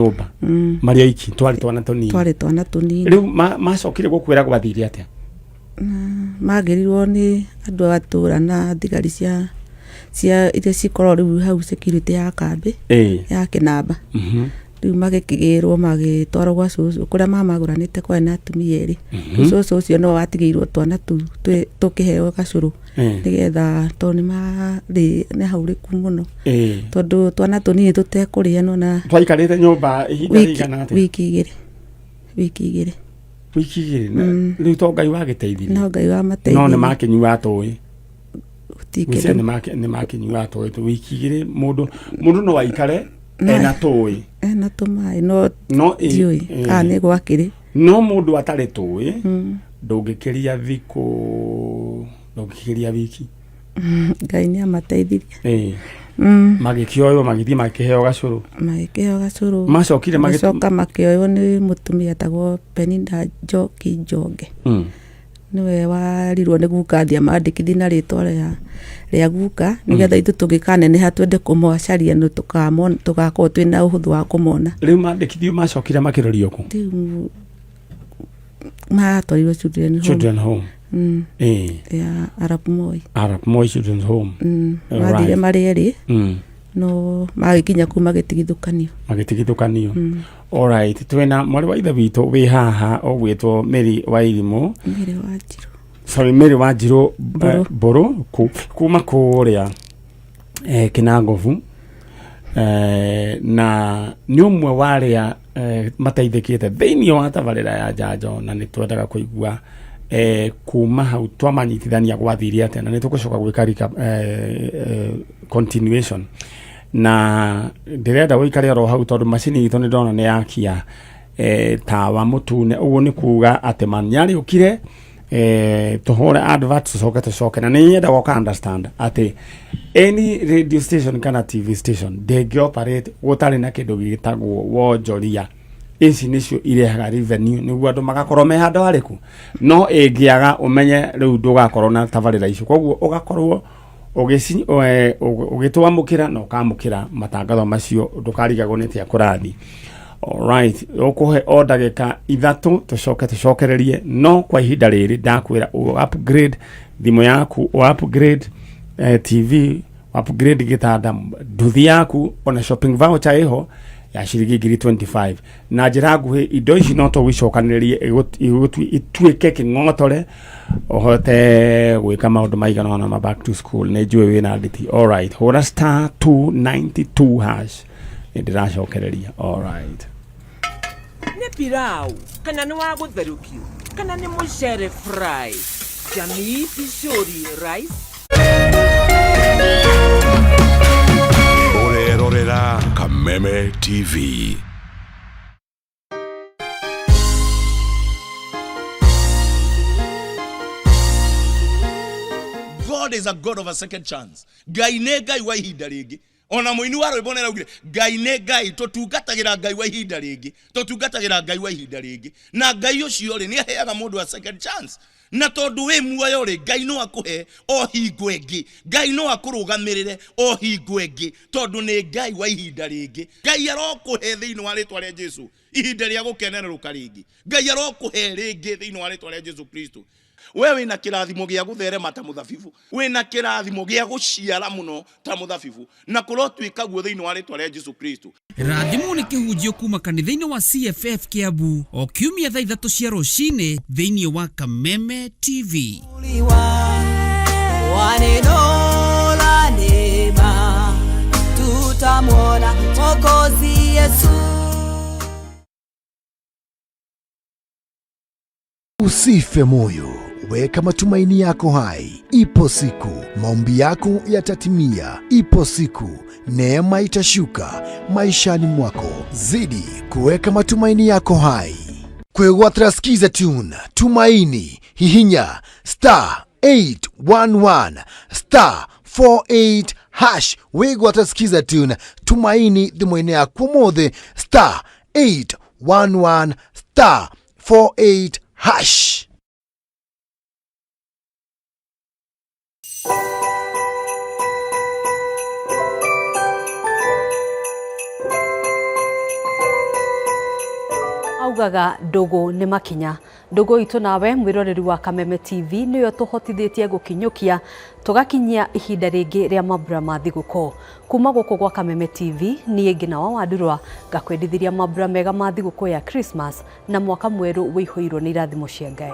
Nyũmba marĩ aiki, twarĩ twana tũnini? Twarĩ twana tũnini. Rĩu macokire gũkwĩra gwathire atĩa? Magĩrirwo nĩ andũ a tũra na thigari cia iria cikoragwo rĩu hau security ya kambĩ ya kĩnamba. Rĩu magĩkĩgĩrwo magĩtwarwo gwa cũcũ kũrĩa mamagũranĩte, kwarĩ na atumia erĩ. Rĩu cũcũ ũcio no watigĩirwo twana tũu tũkĩheo gacũrũ nĩgetha, tondũ nĩ marĩ nĩ haurĩku mũno, tondũ twana tũnini tũtekũrĩa nona. Twaikarĩte nyũmba ihinda rĩigana atĩa? Wiki igĩrĩ, wiki igĩrĩ. Wiki igĩrĩ. Rĩu to Ngai wagĩteithirie. No Ngai no wamateithirie. Nĩ makĩnyua tũĩ? Gũtikĩndũ. Gwĩciria nĩ makĩnyua tũĩ tu. Wiki igĩrĩ mũndũ no aikare ena tũĩ? Ena tũmaĩ no no ndiũĩ kana nĩ gwakĩrĩ. No mũndũ atarĩ tũĩ ndũngĩkĩria thikũ, ndũngĩkĩria wiki. Ngai nĩ amateithirie. Magĩkĩoywo magĩthiĩ magĩkĩheo gacũrũ. Magĩkĩheo gacũrũ. Macokire magĩcoka makĩoywo nĩ mũtumia etagwo Penina Njoki Njonge. Nĩwe warirwo nĩ guka athiĩ amandĩkithie na rĩtwa rĩa guka, nĩgetha ithuĩ tũngĩkaneneha twende kũmacaria nĩ tũgakorwo twĩna ũhũthũ wa kũmona. Rĩu mandĩkithio macokire makĩrorio kũ? Rĩu matwarirwo children home. Children home. Ya Arap Moi. Arap Moi Children's Home. Mathire marĩ erĩ, no magĩkinya kuu magĩtigithũkanio. Magĩtigithũkanio. Alright, twĩna mwarĩ wa ithe witũ wĩ haha ũgwĩtwo Mary wa Irimũ. Mary wa Njirũ. Sorry, Mary wa Njirũ. Mbũrũ. Mbũrũ kuma kũrĩa Kĩnangobu, na nĩ ũmwe wa arĩa mateithĩkĩte thĩinĩ wa tabarĩra ya njanjo, na nĩ twendaga kũigua kuma hau twamanyitithania gwathire atĩa, na nĩ tũgũcoka gwĩka recap, continuation, na ndĩrenda ũikare oro hau tondũ macini itũ nĩ ndona nĩ yakia tawa mũtune, ũguo nĩ kuga atĩ manyarĩũkire. Tũhũre advert tũcoke tũcoke, na nĩ nyendaga ũka understand atĩ any radio station kana TV station ndĩngĩ operate gũtarĩ na kĩndũ gĩtagwo wonjoria. Ici nĩcio irehaga revenue nĩguo andũ magakorwo me handũ harĩku, no ĩngĩaga ũmenye rĩu ndũgakorwo na tabarĩra icio, koguo ũgakorwo ũgĩtwamũkĩra na ũkamũkĩra matangatho macio, ndũkarigagwo nĩ atĩa kũrathi. Alright, ũkũhe o ndagĩka 3 tũcoke tũcokererie, no kwa ihinda rĩrĩ ndakwĩra ũ upgrade thimũ yaku, ũ upgrade TV, upgrade gĩtanda, nduthi yaku, ona shopping voucher ĩho ya ciringi ngiri 25. Na njĩra nguhĩ, indo ici no tũgũicokanĩrĩrie ituĩke kĩng'otore ũhote gwĩka maũndũ maigana ũna ma back to school. Nĩ njũĩ wĩna nditi. Alright, hũra star 292 hash, nĩ ndĩracokereria. Alright. Nĩ pilau kana nĩ wa gũtherũkio kana nĩ mũcere fry, Jamii Pishori Rice. Ũrerorera Kameme TV. God is a God of a second chance. Ngai nĩ Ngai wa ihinda rĩngĩ. Ona mũini wa rwĩmbo nĩ araugire Ngai nĩ Ngai, tũtungatagĩra Ngai wa ihinda rĩngĩ, tũtungatagĩra Ngai wa ihinda rĩngĩ. Na Ngai ũcio rĩ, nĩ aheaga mũndũ a second chance. Na tondũ wĩ muoyo rĩ, Ngai no akũhe o hingo ĩngĩ, Ngai no akũrũgamĩrĩre o hingo ĩngĩ, tondũ nĩ Ngai wa ihinda rĩngĩ. Ngai arokũhe thĩinĩ wa rĩtwa rĩa Jesu ihinda rĩa gũkenererũka rĩngĩ. Ngai arokũhe rĩngĩ thĩinĩ wa rĩtwa rĩa Jesu Kristo. We wĩna kĩrathimo gĩa gũtherema ta mũthabibũ, wĩna kĩrathimo gĩa gũciara mũno ta mũthabibũ, na kũrotuĩka guo thĩinĩ wa rĩtwa rĩa Jesu Kristo. Rathimwo nĩ kĩhunjio kuma kanitha-inĩ wa CFF Kiambu o kiumia thaa 3 cia rũcinĩ thĩinĩ wa Kameme TV. Wa neno la neema tutamwona Mwokozi Yesu. Usife moyo, weka matumaini yako hai. Ipo siku maombi yako yatatimia. Ipo siku neema itashuka maishani mwako. Zidi kuweka matumaini yako hai. Kwegwatira Skiza Tune Tumaini, hihinya star 811 star 48 hash wigwatira Skiza Tune Tumaini thimũ-inĩ yaku ũmũthĩ, star 811 star 48 hash. Augaga ndũgũ nĩ makinya. Ndũgũ itũ nawe mwĩroreri wa Kameme TV nĩyo tũhotithĩtie gũkinyũkia tũgakinyia ihinda rĩngĩ rĩa mambura ma thigũkũ. Kuma gũkũ gwa Kameme TV niĩ Ngina wa Wandurwa ngakwendithĩria mambura mega ma thigũkũ ya Christmas na mwaka mwerũ wĩihũirwo nĩ irathimo cia Ngai.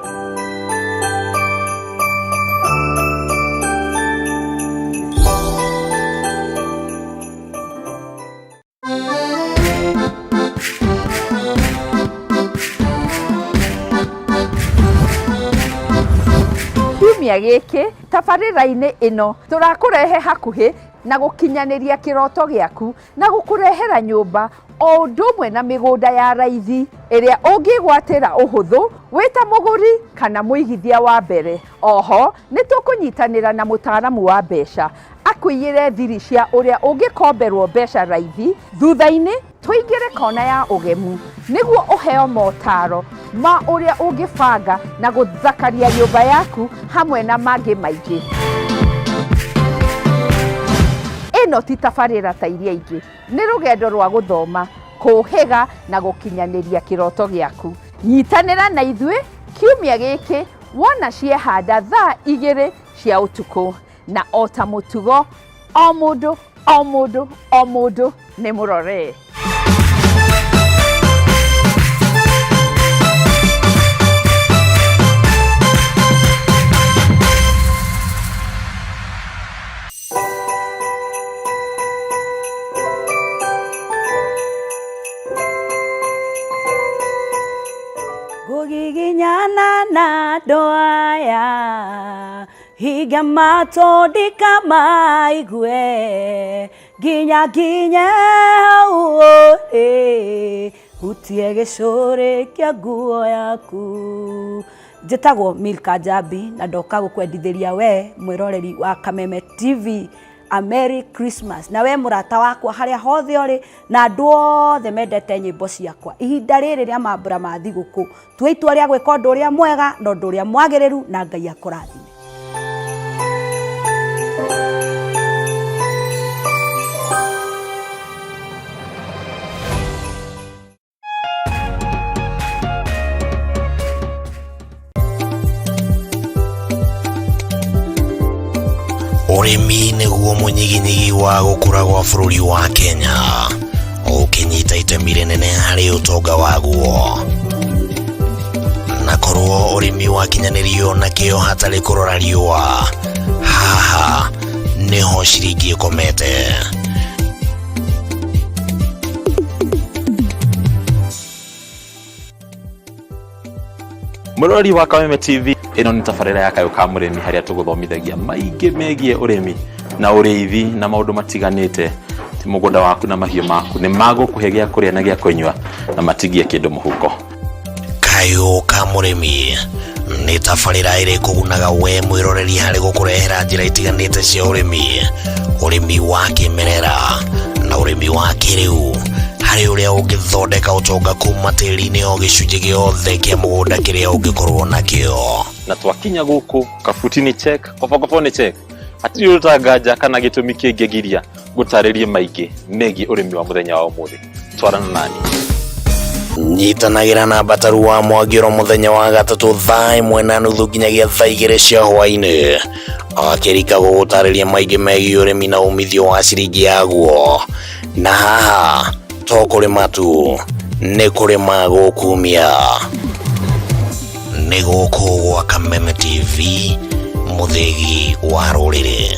Kiumia gĩkĩ tabarĩra-inĩ ĩno tũrakũrehe hakuhĩ na gũkinyanĩria kĩroto gĩaku na gũkũrehera nyũmba o ũndũ ũmwe na mĩgũnda ya raithi ĩrĩa ũngĩgwatĩra ũhũthũ wĩ ta mũgũri kana mũigithia wa mbere. Oho nĩ tũkũnyitanĩra na mũtaaramu wa mbeca akũiyĩre thiri cia ũrĩa ũngĩkomberwo mbeca raithi. Thutha-inĩ tũingĩre kona ya ũgemu nĩguo ũheo motaro ma ũrĩa ũngĩbanga na gũthakaria nyũmba yaku hamwe na mangĩ maingĩ. Ĩno ti tabarĩra ta iria ingĩ, nĩ rũgendo rwa gũthoma, kũũhĩga na gũkinyanĩria kĩroto gĩaku. Nyitanĩra na ithuĩ kiumia gĩkĩ wona ciehanda thaa 2 cia ũtukũ, na o ta mũtugo o mũndũ o mũndũ o mũndũ nĩ mũrore. Ngũgiginyana na andũ aya hinga matũ ndikamaigue nginya nginye hau ũrĩ hutie gĩcũrĩ kĩa nguo yaku. Njĩtagwo Milka Njambi na ndoka gũkwendithĩria we mwĩroreri wa Kameme TV a Merry Christmas. Na we mũrata wakwa harĩa hothe ũrĩ na andũ othe mendete nyĩmbo ciakwa, ihinda rĩrĩ rĩa mambura ma thigũkũ tua itua rĩa gwĩka ũndũ ũrĩa mwega na ũndũ ũrĩa mwagĩrĩru na Ngai akũrathime. Ũrĩmi nĩguo mũnyiginyigi wa gũkũra gwa bũrũri wa Kenya, ũkĩnyita itemi rĩnene harĩ ũtonga waguo. Na korwo ũrĩmi wakinyanĩrio na kĩo hatarĩ kũrora riũa, haha nĩho ciringi ĩkomete. Mũrori wa Kameme TV, ĩno nĩ tabarĩra ya Kayũ ka Mũrĩmi harĩa tũgũthomithagia maingĩ megiĩ ũrĩmi na ũrĩithi na maũndũ matiganĩte. Ti mũgũnda waku na mahiũ maku nĩ magũkũhe gĩa kũrĩa na gĩa kũnyua na matigie kĩndũ mũhuko. Kayũ ka Mũrĩmi nĩ tabarĩra ĩrĩ kũgunaga we mwĩroreri harĩ gũkũrehera njĩra itiganĩte cia ũrĩmi, ũrĩmi wa kĩmerera na ũrĩmi wa kĩrĩu, harĩ ũrĩa ũngĩthondeka ũtonga kuma tĩri-inĩ o gĩcunjĩ gĩothe kĩa mũgũnda kĩrĩa ũngĩkorwo nakĩo. Na twakinya gũkũ kabuti nĩ check, kobokobo nĩ check, hatirĩ ũtanganja kana gĩtũmi kĩngĩgiria gũtarĩrie maingĩ megiĩ ũrĩmi wa mũthenya wa ũmũthĩ. Twarana nani. Nyitanagĩra na Mbataru wa Mwangĩro mũthenya wa gatatũ thaa 1:30 nginyagia thaa 2 cia hwaĩ-inĩ, akĩrika gũgũtarĩria maingĩ megiĩ ũrĩmi na umithio wa ciringi yaguo. Na haha to kũrĩma tu, nĩ kũrĩma gũkumia. Nĩ gũkũ gwa Kameme TV, mũthĩgi wa rũrĩrĩ.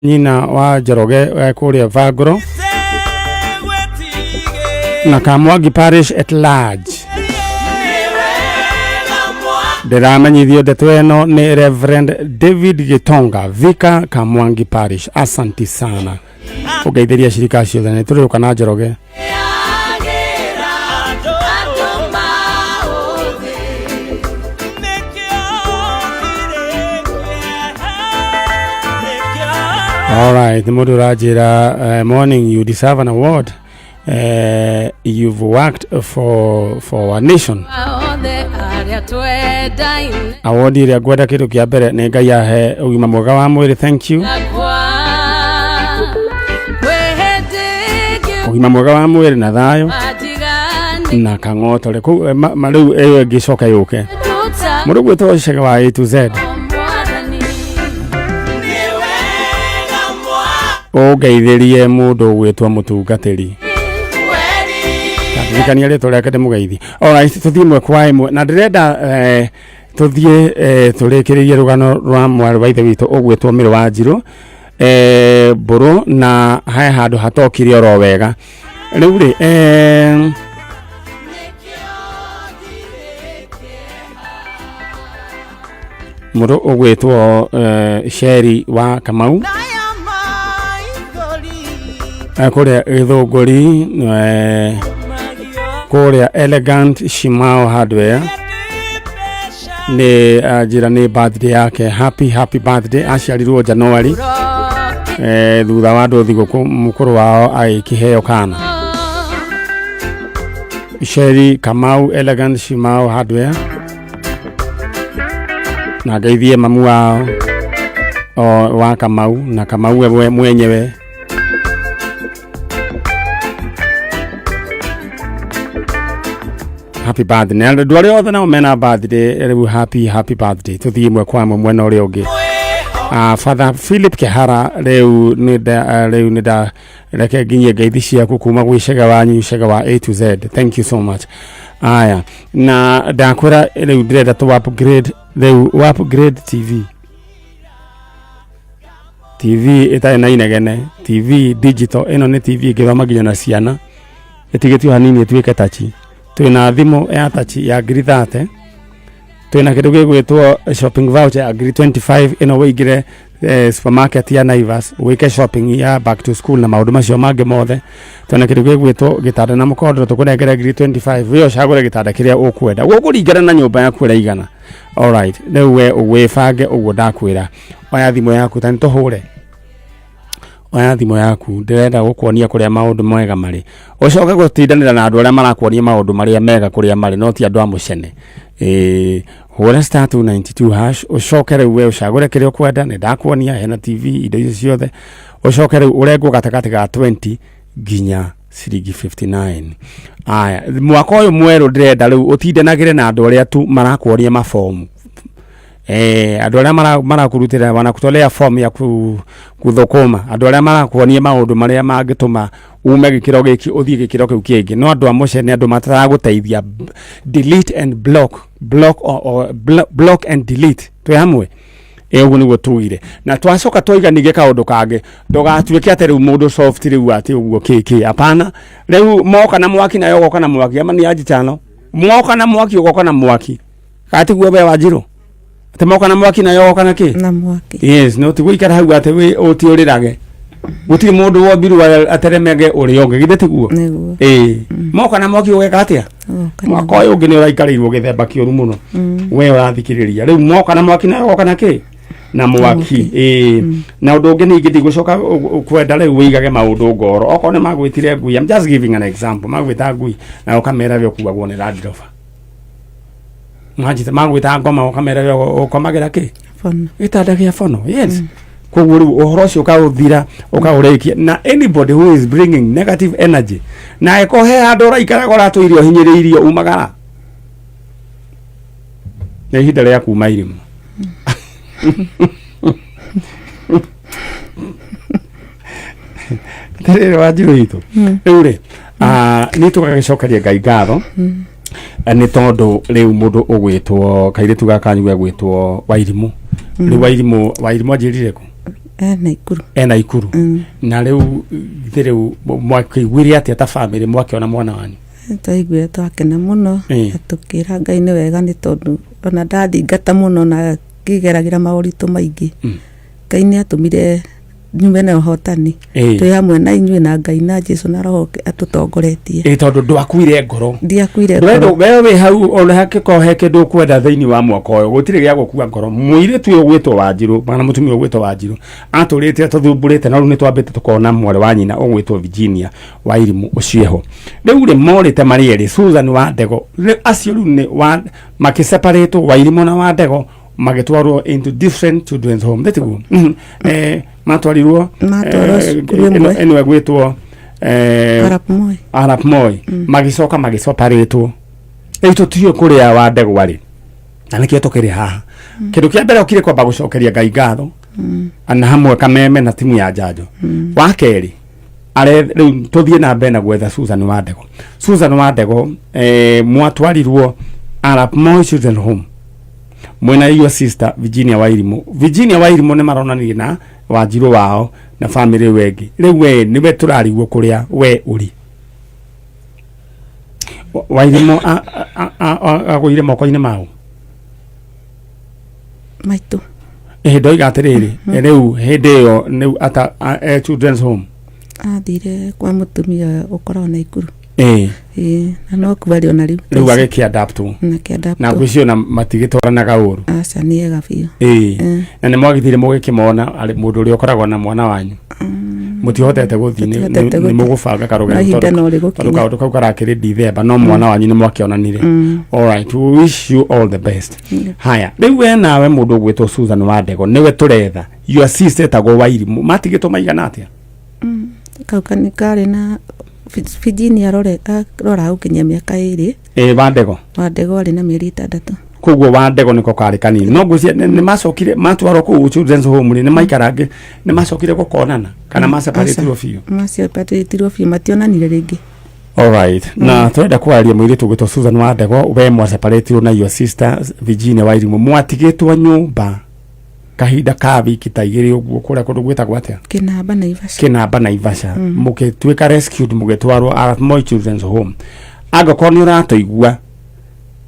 Nyina wa Njoroge kũrĩa Vangũro na Kamwangi Parish at large. Ndĩramenyithio ndeto ĩno nĩ Reverend David Gitonga, Vicar Kamwangi Parish. Asanti sana. Ũngeithĩria cirika ciothe nĩ tũrĩũka na Njoroge. All right, mũndũ ũranjĩra morning, you deserve an award. You've worked for our nation. Arĩa twendaine Award ĩrĩa ngwenda kĩndũ kĩa mbere nĩ Ngai ahe ũgima mwega wa mwĩrĩ, thank you. Akwa kwĩ hĩndĩ ĩngĩ Ũgima mwega wa mwĩrĩ na thayũ matigani na kang'otore kũu eh, ma- ma- rĩu ĩyo ĩngĩcoka yũke. Tuta Mũndũ gwĩtwo Cege wa A to Z mwathani ũngeithĩrie mũndũ ũgwĩtwo mũtungatĩri ndirikania rĩtwa rĩake ndĩmũgeithi. Alright, tũthiĩ ĩmwe kwa ĩmwe na ndĩrenda eh, tũthiĩ eh, tũrĩkĩrĩrie rũgano rwa mwarĩ wa ithe witũ ũgwĩtwo Mĩrũ wa Njirũ eh, Mbũrũ na he handũ hatokire oro wega rĩu rĩ eh, mũndũ ũgwĩtwo eh, Sheri wa Kamau eh, kũrĩa Gĩthũngũri eh, kũrĩa Elegant Shimao Hardware nĩ njĩra nĩ birthday yake happy happy birthday aciarirwo January eh, thutha wa andũ thigũkũ mũkũrũ wao agĩkĩheo kana Sheri Kamau Elegant Shimao Hardware na ngeithie mamu wao o wa Kamau na Kamau we mwenyewe happy birthday na andũ arĩa othe nao mena birthday rĩu happy happy birthday tũthiĩ ĩmwe kwa ĩmwe mwena ũrĩa ũngĩ. Father Philip Kehara rĩu nĩ nda rĩu nĩ nda reke nginyie ngeithi ciaku kuma gwĩ Cege wanyu Cege wa A to Z, thank you so much. Aya, na ndakwĩra rĩu ndĩrenda tũ upgrade rĩu upgrade TV TV ĩtarĩ na inegene, TV digital ĩno nĩ TV ĩngĩthoma nginya na ciana ĩtigĩtio hanini ĩtuĩke tachi. Twĩna thimũ ya tachi ya ngiri 30, twĩna kĩndũ gĩgwĩtwo shopping voucher ya ngiri 25 ĩno wĩingĩre eh, supermarket ya Naivas wĩke shopping ya back to school na maũndũ macio mangĩ mothe. Twĩna kĩndũ gĩgwĩtwo gĩtanda na mũkondoro tũkũnengere ngiri 25 we ũcagũre gĩtanda kĩrĩa ũkwenda gũkũringana na nyũmba yaku ũrĩa ĩigana. Alright, rĩu we wĩbange ũguo ndakwĩra. Oya thimũ yaku ta nĩtũhũre, oya thimũ yaku, ndĩrenda gũkuonia kũrĩa maũndũ mega marĩ, ũcoke gũtindanĩra na andũ arĩa marakuonia maũndũ marĩa mega kũrĩa marĩ, no ti andũ a mũcene. Ĩĩ, hũra star 292 hash ũcoke rĩu we ũcagũre kĩrĩa ũkwenda. Nĩ ndakuonia hena TV, indo icio ciothe, ũcoke rĩu ũrengwo gatagatĩ ga 20 nginya ciringi 59. Aya, mwaka ũyũ mwerũ ndĩrenda rĩu ũtindanagĩre na andũ arĩa tu marakuonia mabomu eh, andũ arĩa marakurutĩra wanakutolea form ya kuthũkũma, andũ arĩa marakuonia maũndũ marĩa mangĩtũma ume gĩkĩro gĩkĩ ũthiĩ gĩkĩro kĩu kĩngĩ, no andũ a mũcene, andũ mataragũteithia, delete and block, block or block and delete. Twĩ hamwe? Ĩ, ũguo nĩguo tugire na twacoka twaiga ningĩ kaũndũ kangĩ, ndũgatuĩke atĩ rĩu mũndũ soft rĩu atĩ ũguo kĩ hapana. Rĩu moka na mwaki nayo ũgoka na mwaki, ama nĩ anjitano moka na mwaki ũgoka na mwaki gatiguo we Wanjirũ atĩ moka na mwaki nayo ũgoka na kĩ na mwaki. Yes, no ti gũikara hau atĩ wĩ ũtiũrĩrage, gũtirĩ mũndũ wombirwo ateremege ũrĩa ũngĩ, githĩ tiguo? Nĩguo. Ĩĩ, moka na mwaki ũgeka atĩa? Ũgoka na Mwaka ũyũ ũngĩ nĩ ũraikarĩirwo gĩthemba kĩũru mũno we ũrathikĩrĩria. Rĩu moka na mwaki nayo ũgoka na kĩ na mwaki. Ĩĩ, na ũndũ ũngĩ ningĩ ndigũcoka kwenda rĩu wĩigage maũndũ ngoro. Okorwo nĩ magwĩtire ngui, I'm just giving an example, magwĩta ngui na ũkamera we ũkuagwo nĩ Land Rover, manjite magwĩta ngoma ũkamera we ũkomagĩra kĩ Bono. Gĩtanda gĩa bono, yes. Koguo rĩu ũhoro ũcio ũkaũthira ũkaũrĩkia na anybody who is bringing negative energy na eko he handũ ũraikaraga ũratũire ũhinyĩrĩirio, umagara nĩ ihinda rĩa kuma irimũ. Atĩrĩrĩ Wanjirũ witũ, rĩu rĩ nĩ tũgagĩcokeria Ngai ngatho nĩ tondũ rĩu mũndũ ũgwĩtwo kairĩtu gaka kanyu gegwĩtwo Wairimũ, rĩu Wairimũ anjĩrire kũ? E Naikuru. E Naikuru. Na rĩu githĩ rĩu mwakĩiguire atĩa ta bamĩrĩ mwakĩona mwana wanyu? Twaiguire twakena mũno na tũkĩra Ngai nĩ wega, nĩ tondũ ona ndathingata mũno na ngĩgeragĩra maũritũ maingĩ, Ngai nĩ atũmire nyume na ũhotani. Ĩĩ. Twĩ hamwe na inyuĩ na Ngai na Jesu na Roho atũtongoretie. Ĩ tondũ ndwakuire ngoro. Ndiakuire we ngoro. we wĩ hau ona hakĩkorwo he kĩndũ ũkwenda thĩinĩ wa mwaka ũyũ gũtirĩ gĩa gũkua ngoro mũirĩtu ũyũ ũgwĩtwo Wanjirũ kana mũtumia ũgwĩtwo Wanjirũ atũrĩte atũthumbũrĩte na rĩu nĩ twambĩte tũkona mwarĩ wa nyina ũgwĩtwo Virginia wa Irimũ ũcio eho rĩu rĩ morĩte marĩ erĩ Susan wa Ndego rĩu acio rĩu nĩ wa makĩseparatwo wa Irimũ na wa Ndego magĩtwarwo into different children's home thĩtiguo eh, matwarirwo Matwarwo eh, cukuru ĩno ĩmwe. ĩno ĩgwĩtwo eh, Arap Moi. Arap Moi magĩcoka magĩcoparĩtwo rĩu tũtiũĩ kũrĩa wa ndegwa rĩ na nĩkĩo tũkĩrĩ haha kĩndũ kĩa mbere ũkire kwamba gũcokeria Ngai ngatho na hamwe kameme na timu ya njanjo wa kerĩ are rĩu tũthiĩ na mbere na gwetha Susan wa Ndego Susan wa Ndego eh, mwatwarirwo Arap Moi Children Home mwena your sister Virginia Wairimu Virginia Wairimu nĩ maronanirie na Wanjirũ wao na family ĩyo ĩngĩ rĩu we nĩwe tũrarigwo kũrĩa we ũrĩ Wairimu agũire moko-inĩ mao Maitũ. ĩhĩ ndoiga atĩrĩrĩ rĩu hĩndĩ ĩyo rĩu ata e children's home Athire kwa mũtumia ũkoragwo Naikuru. ĩĩ Ĩĩ, na no kuo arĩ ona rĩu. rĩu agĩkĩadaptwo Na kĩadaptwo. na ngwĩciria ona matigĩtwaranaga ũru Aca nĩ ega biũ. ĩĩ Eh. na nĩ mwagĩthire mũgĩkĩmona arĩ mũndũ ũrĩa ũkoragwo na mwana wanyu mũtihotete gũthiĩ nĩ- Tũtihotete nĩ gũthiĩ. mũgũbanga karũgendo No ihinda tondũ no rĩgũkinya. tondũ kaũndũ kau karakĩrĩ Dithemba no mwana wanyu nĩ mwakĩonanire all right we wish you all the best haya rĩu we nawe mũndũ ũgwĩtwo Susan wa Ndego nĩwe tũretha your sister etagwo Wairimu matigĩtwo maigana atĩa Kau kani karĩ na Virginia arore arora gũkinyia mĩaka ĩrĩ. ĩĩ wa Ndego Wa Ndego arĩ na mĩeri ĩtandatũ. koguo wa Ndego nĩko karĩ kanini no ngwĩciria nĩ macokire matwarwo kũu children's home rĩ nĩ maikarange nĩ macokire gũkonana kana maseparĩtirwo biũ Maseparĩtirwo biũ mationanire rĩngĩ. Alright. Na turenda kwaria mũirĩtu ũgwĩtwo Susan wa Ndego we mwaseparĩtirwo na your sister Virginia Wairimu mwatigĩtwo nyũmba kahinda ka wiki ta igĩrĩ ũguo kũrĩa kũndũ gwĩtagwo atĩa Kĩnamba Naivasha. Kĩnamba Naivasha mũgĩtuĩka rescued mũgĩtwarwo Arap Moi Children's Home angĩkorwo nĩ ũratũigua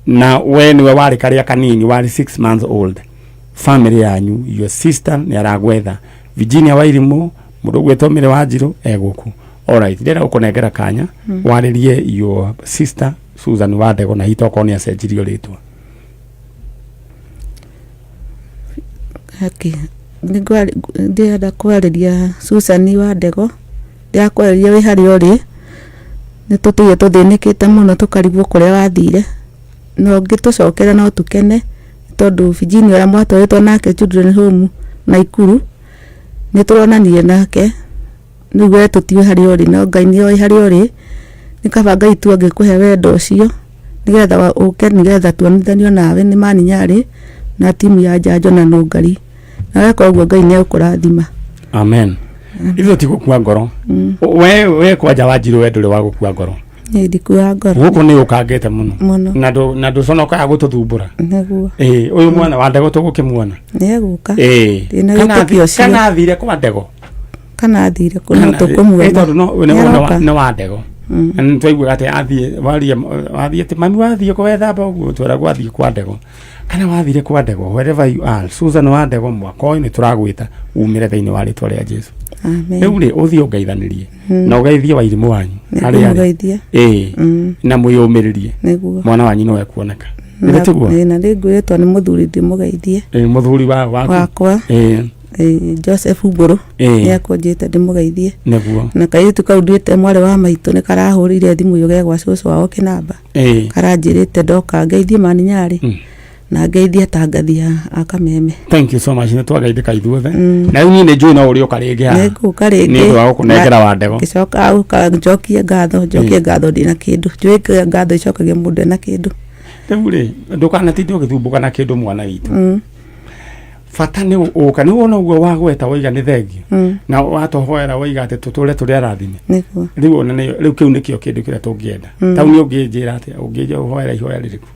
na we nĩwe warĩ karĩa kanini warĩ 6 months old family yanyu your sister nĩ aragwetha Virginia Wairimu mũndũ ũgwĩtwo Mĩrĩ Wanjirũ e gũkũ alright ndĩrenda gũkũnengera kanya warĩrie your sister Susan wa Ndego na hihi tokorwo nĩ acenjirio rĩtwa Okay. Ndĩrenda kwarĩria Susan wa Ndego ndĩrakwarĩria wĩ harĩa ũrĩ nĩ tũtũire tũthĩnĩkĩte mũno tũkarigwo kũrĩa wathire na ũngĩtũcokera no tũkene tondũ Virginia ũrĩa mwatwarĩtwo nake children home Naikuru nĩ tũronanire nake rĩu we tũtiũĩ harĩa ũrĩ no Ngai nĩ oĩ harĩa ũrĩ nĩ kaba Ngai tu angĩkũhe wendo ũcio nĩgetha ũke nĩgetha tuonithanio nawe nĩ Mani Nyarĩ na timu ya Njanjo na Nũngari na weka ũguo Ngai nĩ egũkũrathima. Amen ithuĩ ti gũkua ngoro we we kwanja Wanjirũ we ndũrĩ wa gũkua ngoro Niĩ ndikuaga ngoro gũkũ nĩ ũkangĩte mũno mũno na ndũ na ndũconokaga gũtũthumbũra nĩguo ĩĩ ũyũ mwana wa Ndego tũgũkĩmuona nĩ egũka ĩĩ Ndĩna Kana wĩtĩkio ũcio. kana athire kwa Ndego kana athire kũ no Kana- tũkũmuona ĩ, tondũ no nĩ- Nĩ aroka. nĩ wa Ndego na nĩ twaiguaga atĩ athiĩ waria wathiĩ atĩ mami wathiĩ kwethamba ũguo tweragwo athiĩ kwa Ndego kana wathire kwa Ndego wherever you are Susan wa Ndego mwaka ũyũ nĩ tũragwĩta umĩre thĩinĩ wa rĩtwa rĩa Jesu Amen. rĩu rĩ ũthiĩ ũngeithanĩrie na ũgeithie Wairimũ wanyu Nĩ harĩa arĩ ngũmũgeithia. ĩĩ na mwĩyũmĩrĩrie Nĩguo. mwana wanyu no ekuoneka nĩ tiguo Ĩĩ, na nĩngwĩrĩtwo nĩ mũthuri ndĩmũgeithie Ĩĩ, mũthuri wa waku wakwa ĩĩ ĩĩ, Joseph Mbũrũ Ĩĩ. nĩ akũnjĩte ndĩmũgeithie nĩguo na kairĩtu kau nduĩte mwarĩ wa maitũ nĩ karahũrĩire thimũ ĩyo ge gwa cũcũ wao kĩnamba ĩĩ karanjĩrĩte ndoka ngeithie Mani Nyarĩ na ngeithie atangathi a Kameme thank you so much nĩ twageithĩka ithuothe na rĩu niĩ nĩ njũĩ no ũrĩũka rĩngĩ haha nĩngũka rĩngĩ nĩ ũndũ wa gũkũnengera wa Ndego ngĩcoka gũka njokie ngatho njokie ngatho ndĩna kĩndũ njũĩ ngatho icokagia mũndũ ena kĩndũ rĩu rĩ ndũkanatinde ũgĩthumbũka na kĩndũ mwana witũ bata nĩ ũka nĩ wona ũguo wagweta waiga nĩ thengio na watũhoera waiga atĩ tũtũre tũrĩ arathime nĩguo rĩu ona nĩ rĩu kĩu nĩkĩo kĩndũ kĩrĩa tũngĩenda tau nĩ ũngĩnjĩra atĩa ũngĩnjoera ihoya rĩrĩkũ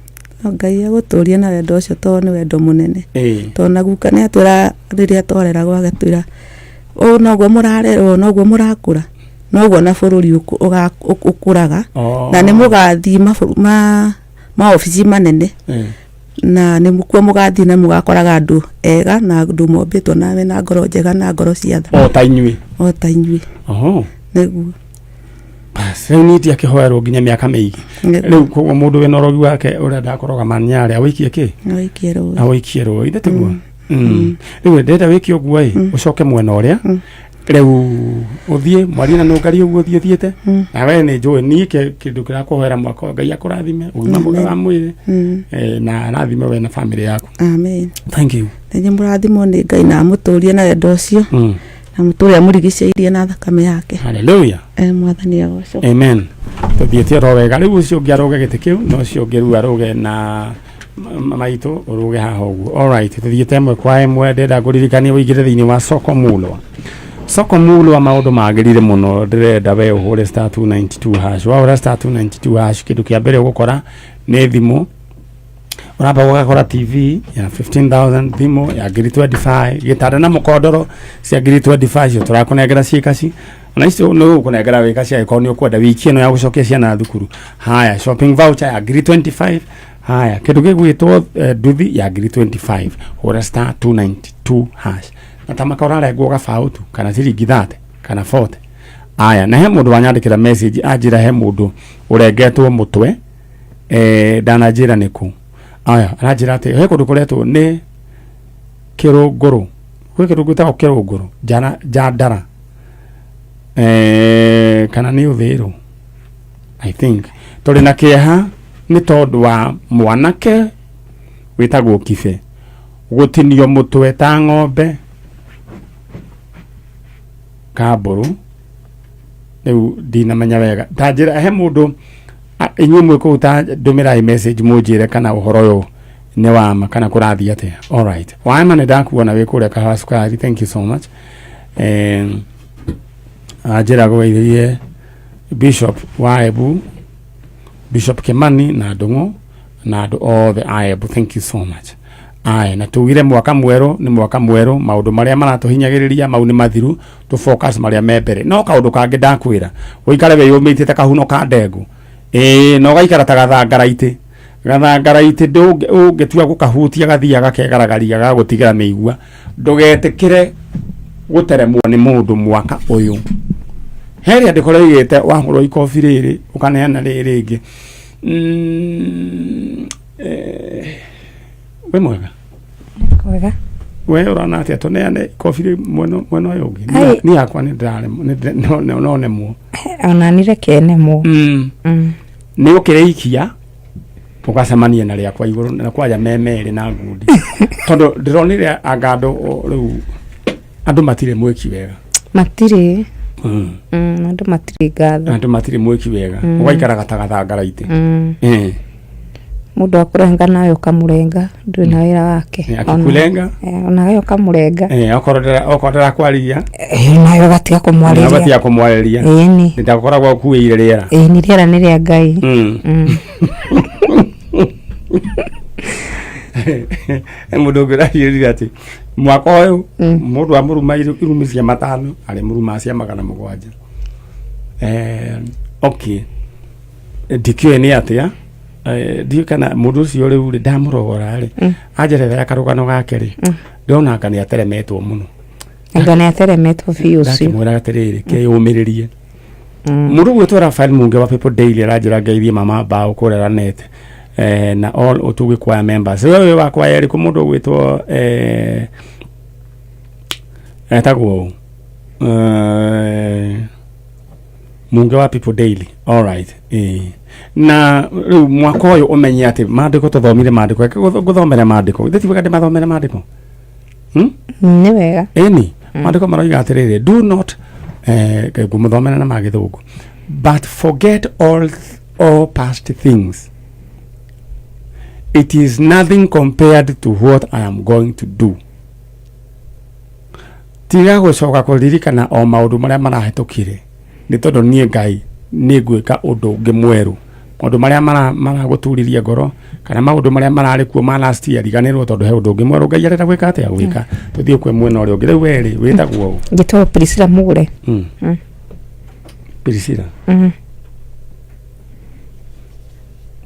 No Ngai agũtũrie na wendo ũcio tondũ nĩ wendo mũnene ĩĩ tondũ na guka nĩ atwĩra rĩrĩa twareragwo agatwĩra ũũ noguo mũrarerwo noguo mũrakũra noguo na bũrũri ũkũraga Oh. na nĩ mũgathiĩ maobici manene Ĩĩ. Na nĩ kuo mũgathiĩ na mũgakoraga andũ ega na andũ mombĩtwo na mena ngoro njega na ngoro cia tha. O ta inyuĩ. O ta inyuĩ. Oho. Nĩguo. Bas, rĩu niĩ ndiakĩhoerwo nginya mĩaka mĩingĩ. Rĩu koguo mũndũ wĩna ũrogi wake ũrenda kũroga manyarĩ awĩikie kĩ? Awĩikie rũĩ. Awĩikie rũĩ, ithe tiguo? Rĩu ndĩrenda wĩke ũguo ĩ, ũcoke mwena ũrĩa rĩu ũthiĩ mwarie na nũngari ũguo ũthiĩ ũthiĩte na we nĩ njũĩ niĩ kĩndũ kĩrakũhoera mwaka ũyũ Ngai akũrathime ũgima mwega wa mwĩrĩ na arathime we na famĩlĩ yaku. Amen. Thank you. Nĩ mũrathimwo nĩ Ngai na amũtũrie na wendo ũcio na mũtũre amũrigicĩirie na thakame yake. Hallelujah. Mwathani agocwo. Amen. Tũthiĩte oro wega rĩu ũcio ũngĩ arũge gĩtĩ kĩu na ũcio ũngĩ rĩu arũge na maitũ ũrũge haha ũguo. Alright, tũthiĩte ĩmwe kwa ĩmwe ndĩrenda ngũririkanie ũingĩre thĩinĩ wa soko mulwa. Soko mulwa maũndũ magĩrire mũno ndĩrenda we ũhũre star 292 hash. Wahũra star 292 hash kĩndũ kĩa mbere ũgũkora nĩ thimũ ũramba ũgakora TV ya 15000 thimũ ya ngiri 25 gĩtanda na mũkondoro cia ngiri 25 icio tũrakũnengera ciĩ kaci ona icio nĩ ũgũkũnengera wĩ kaci angĩkorwo nĩ ũkwenda wiki ĩno ya gũcokia ciana thukuru. Haya, shopping voucher ya ngiri 25. Haya, kĩndũ gĩgwĩtwo nduthi ya ngiri 25 hũra star 292 hash na tamaka ũrarengwo gabaũ tu kana ciringi 30 kana 40. Aya, na he mũndũ wanyandĩkĩra message anjĩra he mũndũ ũrengetwo mũtwe ndananjĩra nĩkũ. Aya, aranjĩra atĩ he kũndũ kũretwo nĩ kĩrũngũrũ, gwĩ kĩndũ gwĩtagwo kĩrũngũrũ njandara kana nĩ ũthĩrũ I think. Tũrĩ na kĩeha nĩ tondũ wa mwanake wĩtagwo Kibe gũtinio mũtwe ta ng'ombe kambũrũ. Rĩu ndinamenya wega ta njĩra he mũndũ inyuĩ mwĩ kũu ta ndũmĩrai message mũnjĩre kana ũhoro ũyũ nĩ wama kana kũrathiĩ atĩa. Alright, waema nĩ ndakuona wĩ kũrĩa kahawa cukari, thank you so much. Anjĩra gũgeithĩrie Bishop wa Embu, Bishop Kimani na Ndung'u na andũ othe a Embu, thank you so much. Aya, na tugire mwaka mwerũ nĩ mwaka mwerũ, maũndũ marĩa maratũhinyagĩrĩria mau nĩ mathiru, tũ focus marĩa me mbere. No kaũndũ kangĩ ndakwĩra, ũikare wĩyũmĩtie ta kahuno ka ndengũ. Na ũgaikara ta gathangaraitĩ. Gathangaraitĩ ũngĩtua gũkahutia gathiaga kegaragaria gagũtigĩra mĩigua. Ndũgetĩkĩre gũteremwo nĩ mũndũ mwaka ũyũ. He rĩandĩko rĩoigĩte wahũrwo ikobi rĩrĩ ũkaneana rĩrĩ rĩngĩ. Wĩ mwega? Kwega. We ũrona atĩa tũneane ikobi rĩ mwena ũyũ ũngĩ? Ai. Niĩ yakwa nĩ ndĩraremwo, nĩ ndĩre-, no, no, no nemwo. Ona niĩ reke nemwo. Nĩ ũkĩrĩikia ũgacemania na rĩakwa igũrũ na kwanja me merĩ na ngundi. Tondũ ndĩronire anga andũ rĩu andũ matirĩ mwĩki wega. Matirĩ. Andũ matirĩ ngatho. Andũ matirĩ mwĩki wega. Ũgaikara ta gathangaraitĩ. Mũndũ akũrenga nawe ũkamũrenga, ndũrĩ na wĩra wake. Akĩkũrenga? Onawe ũkamũrenga. Okorwo ndĩrakwarĩria. Nawe ũgatiga kũmwarĩria. Ũgatiga kũmwarĩria. Ĩni. Nĩndakoragwo ũkuĩire rĩera. Ĩni, rĩera nĩ rĩa Ngai. Mũndũ ũngĩ ũranjĩrire atĩ mwaka ũyũ mũndũ amũruma irumi cia 5 arĩ mũruma cia 700. Okay. Ndikĩũĩ nĩ atĩa. Ndiũĩ kana mũndũ ũcio rĩu rĩ, ndamũrogora rĩ, anjerethera karũgano gake rĩ, ndĩrona anga nĩ ateremetwo mũno. Anga nĩ ateremetwo biũ ũcio. Ndakĩmwĩra atĩrĩrĩ, kĩyũmĩrĩrie. Mũndũ ũgwĩtwo Raphael Munge wa People Daily aranjĩra ngeithie mama Mbao kũrĩa Ranete. Na all Ũtugi Choir members. We wĩ wa choir ĩrĩkũ mũndũ ũgwĩtwo, etagwo ũ? Munge wa People Daily. All right. Na rĩu mwaka ũyũ ũmenye atĩ maandĩko tũthomire maandĩko. Reke ngũthomere maandĩko. Githĩ ti wega ndĩmathomere maandĩko? Nĩ wega. Ĩni, maandĩko maroiga atĩrĩrĩ, do not, ngũmũthomera na magĩthũngũ. But forget all past things. It is nothing compared to what I am going to do. Tiga gũcoka kũririkana o maũndũ marĩa marahĩtũkire, nĩ tondũ niĩ Ngai nĩ ngwĩka ũndũ ũngĩ mwerũ. Maũndũ marĩa maragũturirie ngoro kana maũndũ marĩa mararĩ kuo ma last year, riganĩrwo tondũ he ũndũ ũngĩ mwerũ Ngai arenda gwĩka atĩa? Gwĩka. Tũthiĩ kwĩ mwena ũrĩa ũngĩ. Rĩu we rĩ, wĩtagwo ũ? Njĩtagwo Priscilla Mũgũre. Priscilla?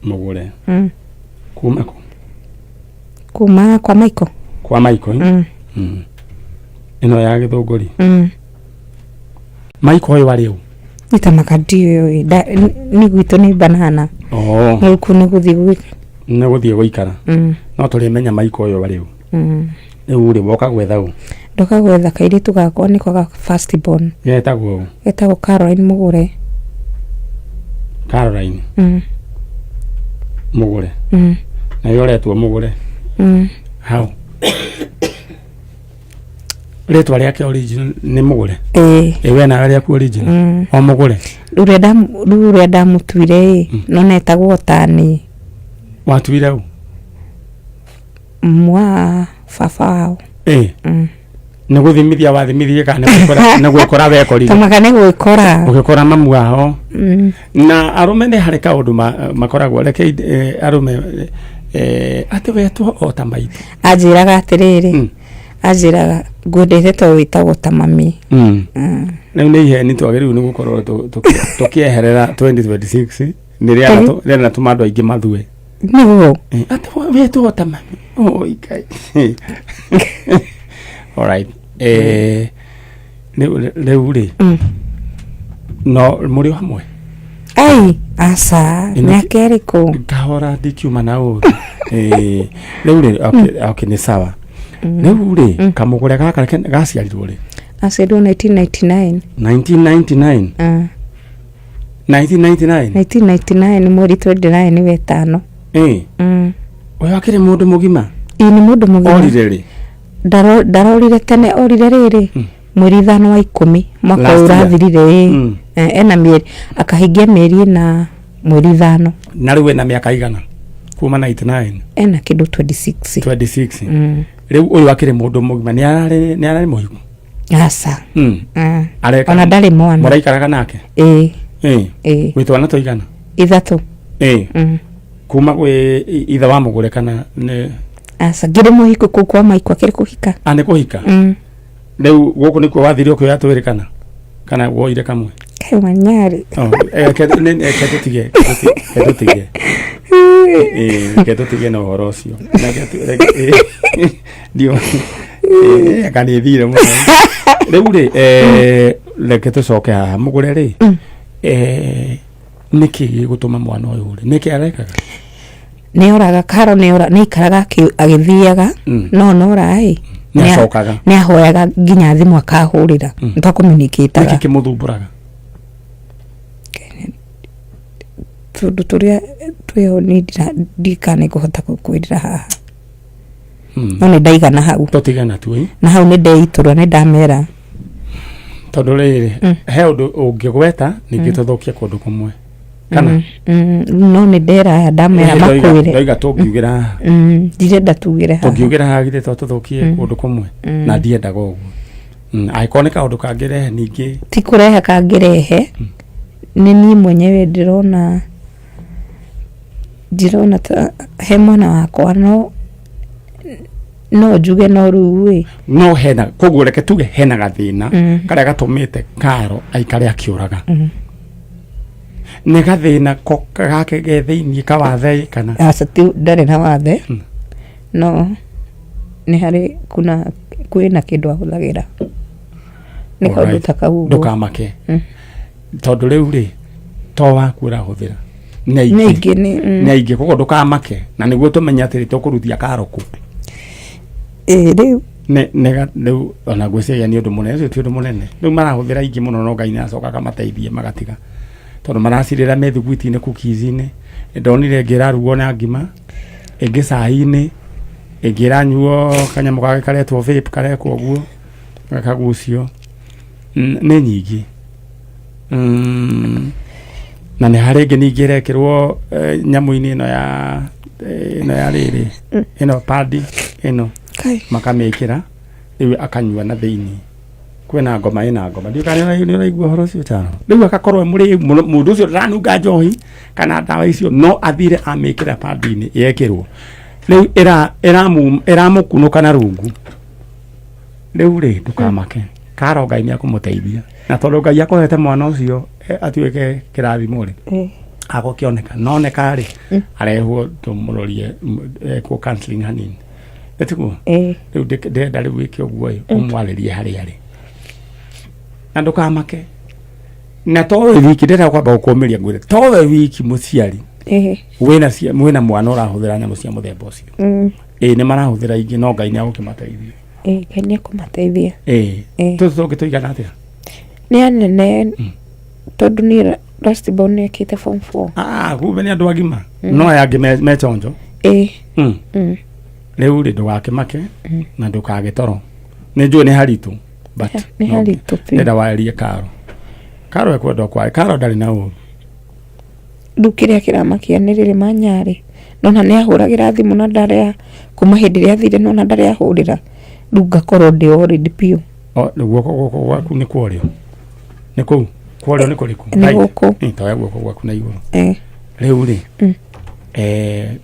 Mũgũre. Kuma kũ? Kuma kwa Michael. Kwa Michael. Mm. Ĩno ya Gĩthũngũri. Michael ũyũ arĩ ũ? Nitamaga ndiũĩ nĩ gwitũ nĩ banana. Oh. Rĩu kuu nĩ gũthiĩ gwĩka. Nĩ gũthiĩ gũikara. No tũrĩmenya Michael ũyũ arĩ ũ. Rĩu rĩ woka gwetha ũ? Ndoka gwetha kairĩtu gakwa nĩko ga first born. Getagwo ũ? Getagwo Caroline Mũgũre. Caroline Mũgũre. Na we ũretwo Mũgũre. Hau. Rĩtwa rĩake original nĩ Mũgũre. Ĩĩ. Ĩ we nawe rĩaku original? O Mũgũre. Rĩu ũrĩa ndamũtuire ĩ no netagwo tani. Watuire ũ? Mwa baba wao. Ĩ. Nĩ gũthimithia wathimithirie kana nĩ gwĩkora nĩ gwĩkora wekorire? Tamaka nĩ gwĩkora. Ũgĩkora mamu wao. Na arũme nĩ harĩ kaũndũ makoragwo reke arũme atĩ wetwo o ta maitũ. Anjĩraga atĩrĩrĩ, anjĩraga ngwendete tondũ wĩtagwo ta mami. Rĩu nĩ iheni twagĩrĩirwo nĩ gũkorwo tũkĩeherera 2026 nĩ rĩanatũma andũ aingĩ mathue. Nĩguo. Atĩ wetwo ta mami. Oi Ngai. Alright. Rĩu rĩ no mũrĩ o hamwe? Ai, aca, mĩaka ĩrĩkũ? Kahora ndikiuma na ũru. Rĩu rĩ okay, okay, nĩ sawa. Rĩu rĩ kamũgũre gaka gaciarirwo rĩ? Aciarirwo 1999. 1999. 1999. 1999 mweri 29 nĩ wetano. Ũyũ akĩrĩ mũndũ mũgima? Ĩĩ nĩ mũndũ mũgima. Orire rĩ? Ndarorire tene, orire rĩrĩ mweri 5 wa 10 mwaka Last ũyũ year. ũrathirire ĩ. Ena mĩeri akahingia mĩeri ĩna mweri 5. Na rĩu ena mĩaka igana? Kuma 99. Ena kĩndũ 26. 26. Rĩu ũyũ akĩrĩ mũndũ mũgima nĩ ararĩ mũhiku? Aca. Areka. Ona ndarĩ mwana. Mũraikaraga nake? Ĩĩ. Ĩĩ. Ĩĩ. Gwĩ twana tũigana? 3. Ĩĩ. Kuma gwĩ ithe wa mũgũre kana nĩ? Aca, ngĩrĩ mũhiku kũu kwa Maiko akĩrĩ kũhika. A nĩ kũhika? Rĩu gũkũ nĩkuo wathire ũkĩoya twĩrĩ kana? Kana woire kamwe? Kaĩ wanyarĩ. Oh, reke tũtige, reke tũtige. Reke tũtige na ũhoro ũcio. Ndio. Aka nĩ thire mũno. Rĩu rĩ, reke tũcoke haha mũgũre rĩ. Nĩkĩ gĩgũtũma mwana ũyũ rĩ? Nĩkĩ arekaga? Nĩ oraga Karo, nĩ ora nĩ ikaraga agĩthiaga no nora ĩ Nĩ acokaga. Nĩ ahoyaga nginya thimũ akahũrĩra nĩ twakomunicataga. Nĩkĩ kĩmũthumbũraga? Tũndũ tũrĩa twĩho niĩ ndikana ngũhota gũkwĩrĩra haha. No nĩ ndaigana hau. Tũtigana tu ĩ. Na hau nĩ ndeitũra nĩ ndamera. Tondũ rĩrĩ he ũndũ ũngĩgweta ningĩ tũthũkie kũndũ kũmwe. Kana? No nĩ ndera aya ndamera makwĩre. Ndoiga tũngiugĩra haha. Ndirenda tugĩre haha. Tũngiugĩra haha githĩ to tũthũkie kũndũ kũmwe. Na ndiendaga ũguo. Angĩkorwo nĩ kaũndũ kangĩrehe ningĩ. Ti kũrehe kangĩrehe. Nĩ niĩ mwenyewe ndĩrona ta he mwana wakwa no njuge no rĩu ĩ. No hena koguo reke tuge hena gathĩna karĩa gatũmĩte Karo aikare akĩũraga. Nĩ gathĩna ko gake ge thĩiniĩ kawathe kana? Aca, ti ndarĩ na wathe. No nĩ harĩ kuna kwĩna kĩndũ ahũthagĩra. Nĩ kaũndũ ta kau ũguo. Ndũkamake. Tondũ rĩu rĩ to waku ũrahũthĩra. Nĩ Nĩ aingĩ. aingĩ nĩ. Nĩ aingĩ koguo ndũkamake na nĩguo tũmenye atĩrĩ tũkũruthia Karo kũ. Ĩĩ rĩu. Nĩ rĩu ona ngwĩciria nĩ ũndũ mũnene, ũcio ti ũndũ mũnene. Rĩu marahũthĩra aingĩ mũno no Ngai nĩacoka akamateithia magatiga. Tondũ maracirĩra mĩthiguiti-inĩ cookies-inĩ. Ndonire ĩngĩ ĩrarugwo na ngima, ĩngĩ cai-inĩ, ĩngĩ ĩranyuo kanyamũ kangĩ karetwo vape karekwo ũguo, gakagucio. Nĩ nyingĩ. Na nĩ harĩ ĩngĩ ningĩ ĩrekĩrwo nyamũ-inĩ ĩno ya ĩno ya rĩrĩ ĩno padi ĩno makamĩkĩra rĩu akanyua na thĩinĩ. Kwĩna ngoma ĩna ngoma. Ndiũĩ kana nĩ ũraigua ũhoro ũcio Charo. Rĩu agakorwo e mũrĩu mũno, mũndũ ũcio ndaranunga njohi kana ndawa icio no athire amĩkĩra padi-inĩ yekĩrwo. Rĩu ĩramũkunũka na rungu. Rĩu rĩ ndũkamake. Karo Ngai nĩ akũmũteithia. Na tondũ Ngai akũhete mwana ũcio atuĩke kĩrathimo rĩ. Agũkĩoneka. Noneka rĩ arehwo tũmũrorie ekwo counseling hanini. Ĩtiguo? Ĩĩ. Rĩu ndĩrenda rĩu wĩke ũguo ĩ, ũmwarĩrie harĩa arĩ na ndũkamake na towe wiki ndĩrenda kwamba gũkũmĩria ngwĩre towe wiki mũciari Ĩĩ. wĩna wĩna mwana ũrahũthĩra nyamũ cia mũthemba ũcio. Ĩĩ, nĩ marahũthĩra ingĩ no Ngai nĩ agũkĩmateithia. Ĩĩ, Ngai nĩ ekũmateithia. Ĩĩ. Ĩĩ. Tũtũ tũngĩ tũigana atĩa? Nĩ anene tondũ niĩ last born nĩ ekĩte form 4. Ah, kumbe nĩ andũ agima. No aya angĩ me chonjo. Ĩĩ. Rĩu rĩ ndũgakĩmake na ndũkage toro. Nĩ njũĩ nĩ haritũ but Nĩ haritũ biũ. Ndĩrenda warĩrie Karo. Karo ekwenda kwaria. Karo ndarĩ na ũru. Rĩu kĩrĩa kĩramakia nĩ rĩrĩ manyarĩ nona nĩ ahũragĩra thimũ na ndarĩa kuma hĩndĩ ĩrĩa athire nona ndarĩ ahũrĩra, rĩu ngakorwo ndĩ worried biũ. O, guoko guoko gwaku nĩ kworĩo? Nĩ kũu kworĩo nĩ kũrĩkũ? Nĩ Right. gũkũ. Toya guoko gwaku na igũrũ. Eh. Rĩu rĩ,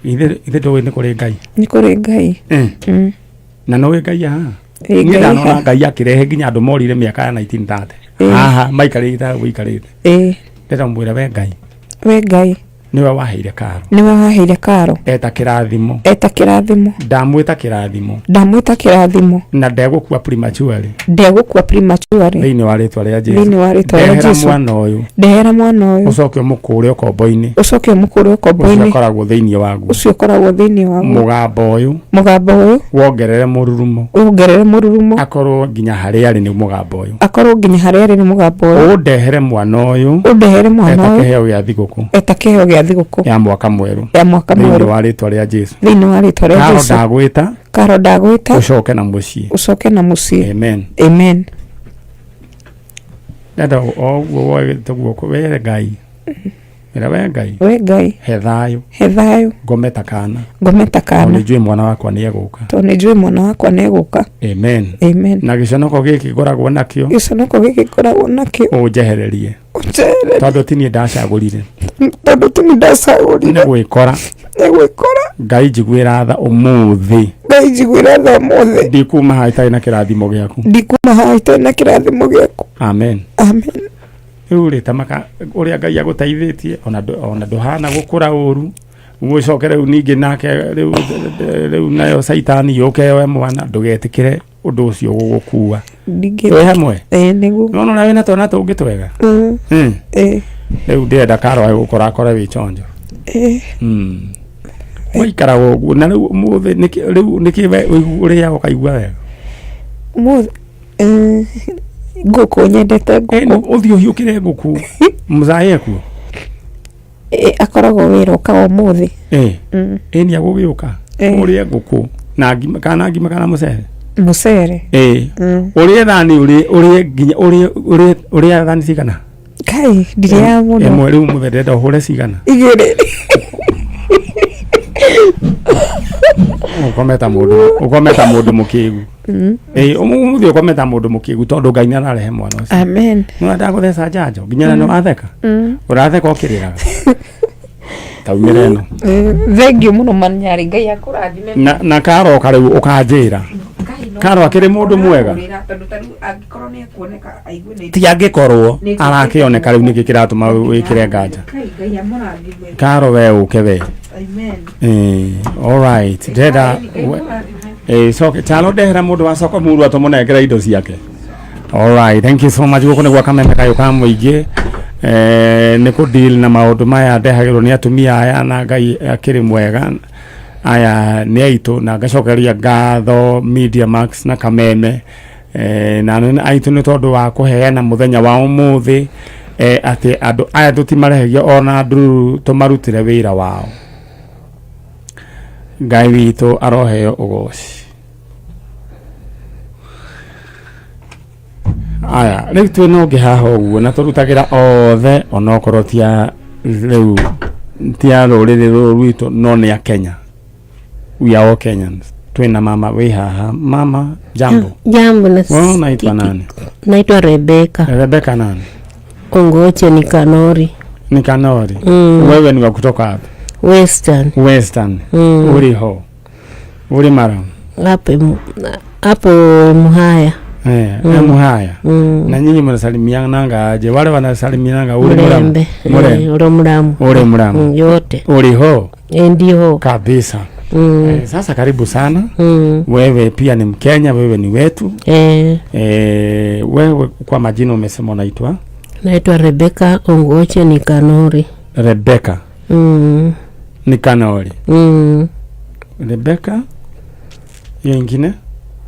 ithe ndũĩ nĩ kũrĩ Ngai? Nĩ kũrĩ Ngai. Na nĩũĩ Ngai haha? Ĩ, Niĩ Ngai ndanona haha. Ngai akĩrehe nginya andũ morire mĩaka ya 1930 haha maikarĩte hau ũikarĩte. Ndĩrenda mũmwĩre we Ngai We Ngai nĩwe waheire Karo nĩwe waheire Karo eta kĩrathimo. Eta kĩrathimo. Ndamwĩta kĩrathimo. Ndamwĩta kĩrathimo. Na ndegũkua prematurely. Ndegũkua prematurely. Thĩinĩ wa rĩtwa rĩa Jesu. Thĩinĩ wa rĩtwa rĩa Ndehera Jesu. mwana ũyũ. Ndehera mwana ũyũ. Ũcoke ũmũkũre ũkombo-inĩ. Ũcoke ũmũkũre ũcio ũkombo-inĩ. ũkoragwo thĩinĩ waguo. Ũcio ũkoragwo thĩinĩ waguo. Mũgambo ũyũ. Mũgambo ũyũ. Wongerere mũrurumo. Wongerere mũrurumo. Akorwo nginya harĩa arĩ nĩ mũgambo ũyũ. Akorwo nginya harĩa arĩ nĩ mũgambo ũyũ. Ũndehere mwana ũyũ. Ũndehere mwana Eta ũyũ. kĩheo gĩa thigũkũ. Eta kĩheo gĩa thigũkũ. Ya mwaka mwerũ. Ya mwaka Thĩinĩ mwerũ. wa rĩtwa rĩa Jesu. Thĩinĩ wa rĩtwa rĩa Karo Jesu. ndagwĩta. Karo ndagwĩta. Ũcoke na mũciĩ. Ũcoke na mũciĩ. Amen. Amen. Ndenda o ũguo woete guoko were Ngai. Ĩra we Ngai. We Ngai. He thayũ. He thayũ. Ngome ta kana. Ngome ta kana. Tondũ nĩnjũĩ mwana wakwa nĩ egũka. Tondũ nĩnjũĩ mwana wakwa nĩ egũka. Amen. Amen. Na gĩconoko gĩkĩ ngoragwo nakĩo. Gĩconoko gĩkĩ ngoragwo nakĩo. Ũnjehererie. Ũnjehererie. Tondũ ti niĩ ndacagũrire. Tondũ ti niĩ ndacagũrire. Nĩ gwĩkora. Nĩ gwĩkora. Ngai njiguĩra tha ũmũthĩ. Ngai njiguĩra tha ũmũthĩ. Ndikuma haha itarĩ na kĩrathimo gĩaku. Ndikuma haha itarĩ na kĩrathimo gĩaku. Amen. Amen. Rĩu rĩ tamaka ũrĩa Ngai agũteithĩtie ona ndũhana gũkũra ũru ũcoke rĩu ningĩ nake rĩu rĩu nayo caitani yũke yoe mwana ndũgetĩkĩre ũndũ ũcio gũgũkua. Twĩ hamwe? Ĩĩ nĩguo. Nĩwona ũrĩa wĩna twana tũngĩ twega? Ĩĩ. Rĩu ndĩrenda Karo agũkora akore wĩ chonjo. Ĩĩ. Waikaraga ũguo na rĩu ũmũthĩ nĩkĩ rĩu nĩkĩ we ũrĩaga ũkaigua wega? Ũmũthĩ ngũkũ nyendete ngũkũ. Ũthiĩ ũhiũkĩre ngũkũ. Mũzaĩ ekuo? Akoragwo wĩra okaga ũmũthĩ. Ĩĩ. Ĩĩ nĩ agũgĩũka. Ũrĩe ngũkũ na ngima kana ngima kana mũcere? Mũcere. Ĩĩ. Ũrĩe thani ũrĩe ũrĩe nginya ũrĩe ũrĩe ũrĩaga thani cigana? Kai ndirĩaga mũno. Ĩmwe rĩu mũthee ndĩrenda ũhũre cigana? Igĩrĩ. Ũkome ta mũndũ ũkome ta mũndũ mũkĩgu. Ĩĩ ũmũthĩ ũkome ta mũndũ mũkĩgu tondũ Ngai nĩ ararehe mwana ũcio. Amen. Nĩ ndagũtheca njanjo nginya na nĩ watheka. Ũratheka ũkĩrĩraga. Taumĩra ĩno. Thengiũ mũno Manyarĩ, Ngai akũrathime. Na Karo oka rĩu ũkanjĩra. Karo akĩrĩ mũndũ mwega. Tondũ ta rĩu angĩkorwo nĩ ekuoneka aigue nĩ Ti angĩkorwo arakĩoneka rĩu nĩkĩ kĩratũma wĩkĩre nganja. Kai Ngai amũrathime. Karo we ũke we. Amen. All right. Ndĩrenda coke Chalo ndehera mũndũ wa soko muru atũmũnengere indo ciake. All right, thank you so much. Gũkũ nĩ gwa Kameme kayũ ka mũingĩ. Nĩ kũ deal na maũndũ maya ndehagĩrwo nĩ atumia aya na Ngai akĩrĩ mwega. Aya nĩ aitũ na ngacokeria ngatho Media Max na Kameme. Na nĩ aitũ nĩ tondũ wa kũheana mũthenya wa ũmũthĩ atĩ andũ aya tũtimarehagia ona ndururu tũmarutĩre wĩra wao. Ngai witũ aroheo ũgoci. Aya, rĩu twĩ na ũngĩ haha ũguo na tũrutagĩra othe onokorwo ti a rĩu ti a rũrĩrĩ rũrũ rwitũ no nĩ a Kenya. We are all Kenyans. Twĩ na mama wĩ haha. Mama, jambo. Jambo na Wewe unaitwa nani? Naitwa Rebeka. Rebeka nani? Ongoche ni Kanori. Ni Kanori. Wewe ni wa kutoka wapi? Western. Western. Uri ho. Uri Mara. Hapo Muhaya. Muhaya. Na nyinyi mnasalimiananga aje? Wale wanasalimiananga uri Muramu. Murembe. Uri Muramu. Uri Muramu. Yote. Uri ho. Ndio. Kabisa. Eh, sasa karibu sana. Wewe pia ni Mkenya, wewe ni wetu. Eh, wewe kwa majina umesema unaitwa? Naitwa Rebecca Ongoche Nikanori. Rebecca Nikanori. Rebecca hiyo ingine?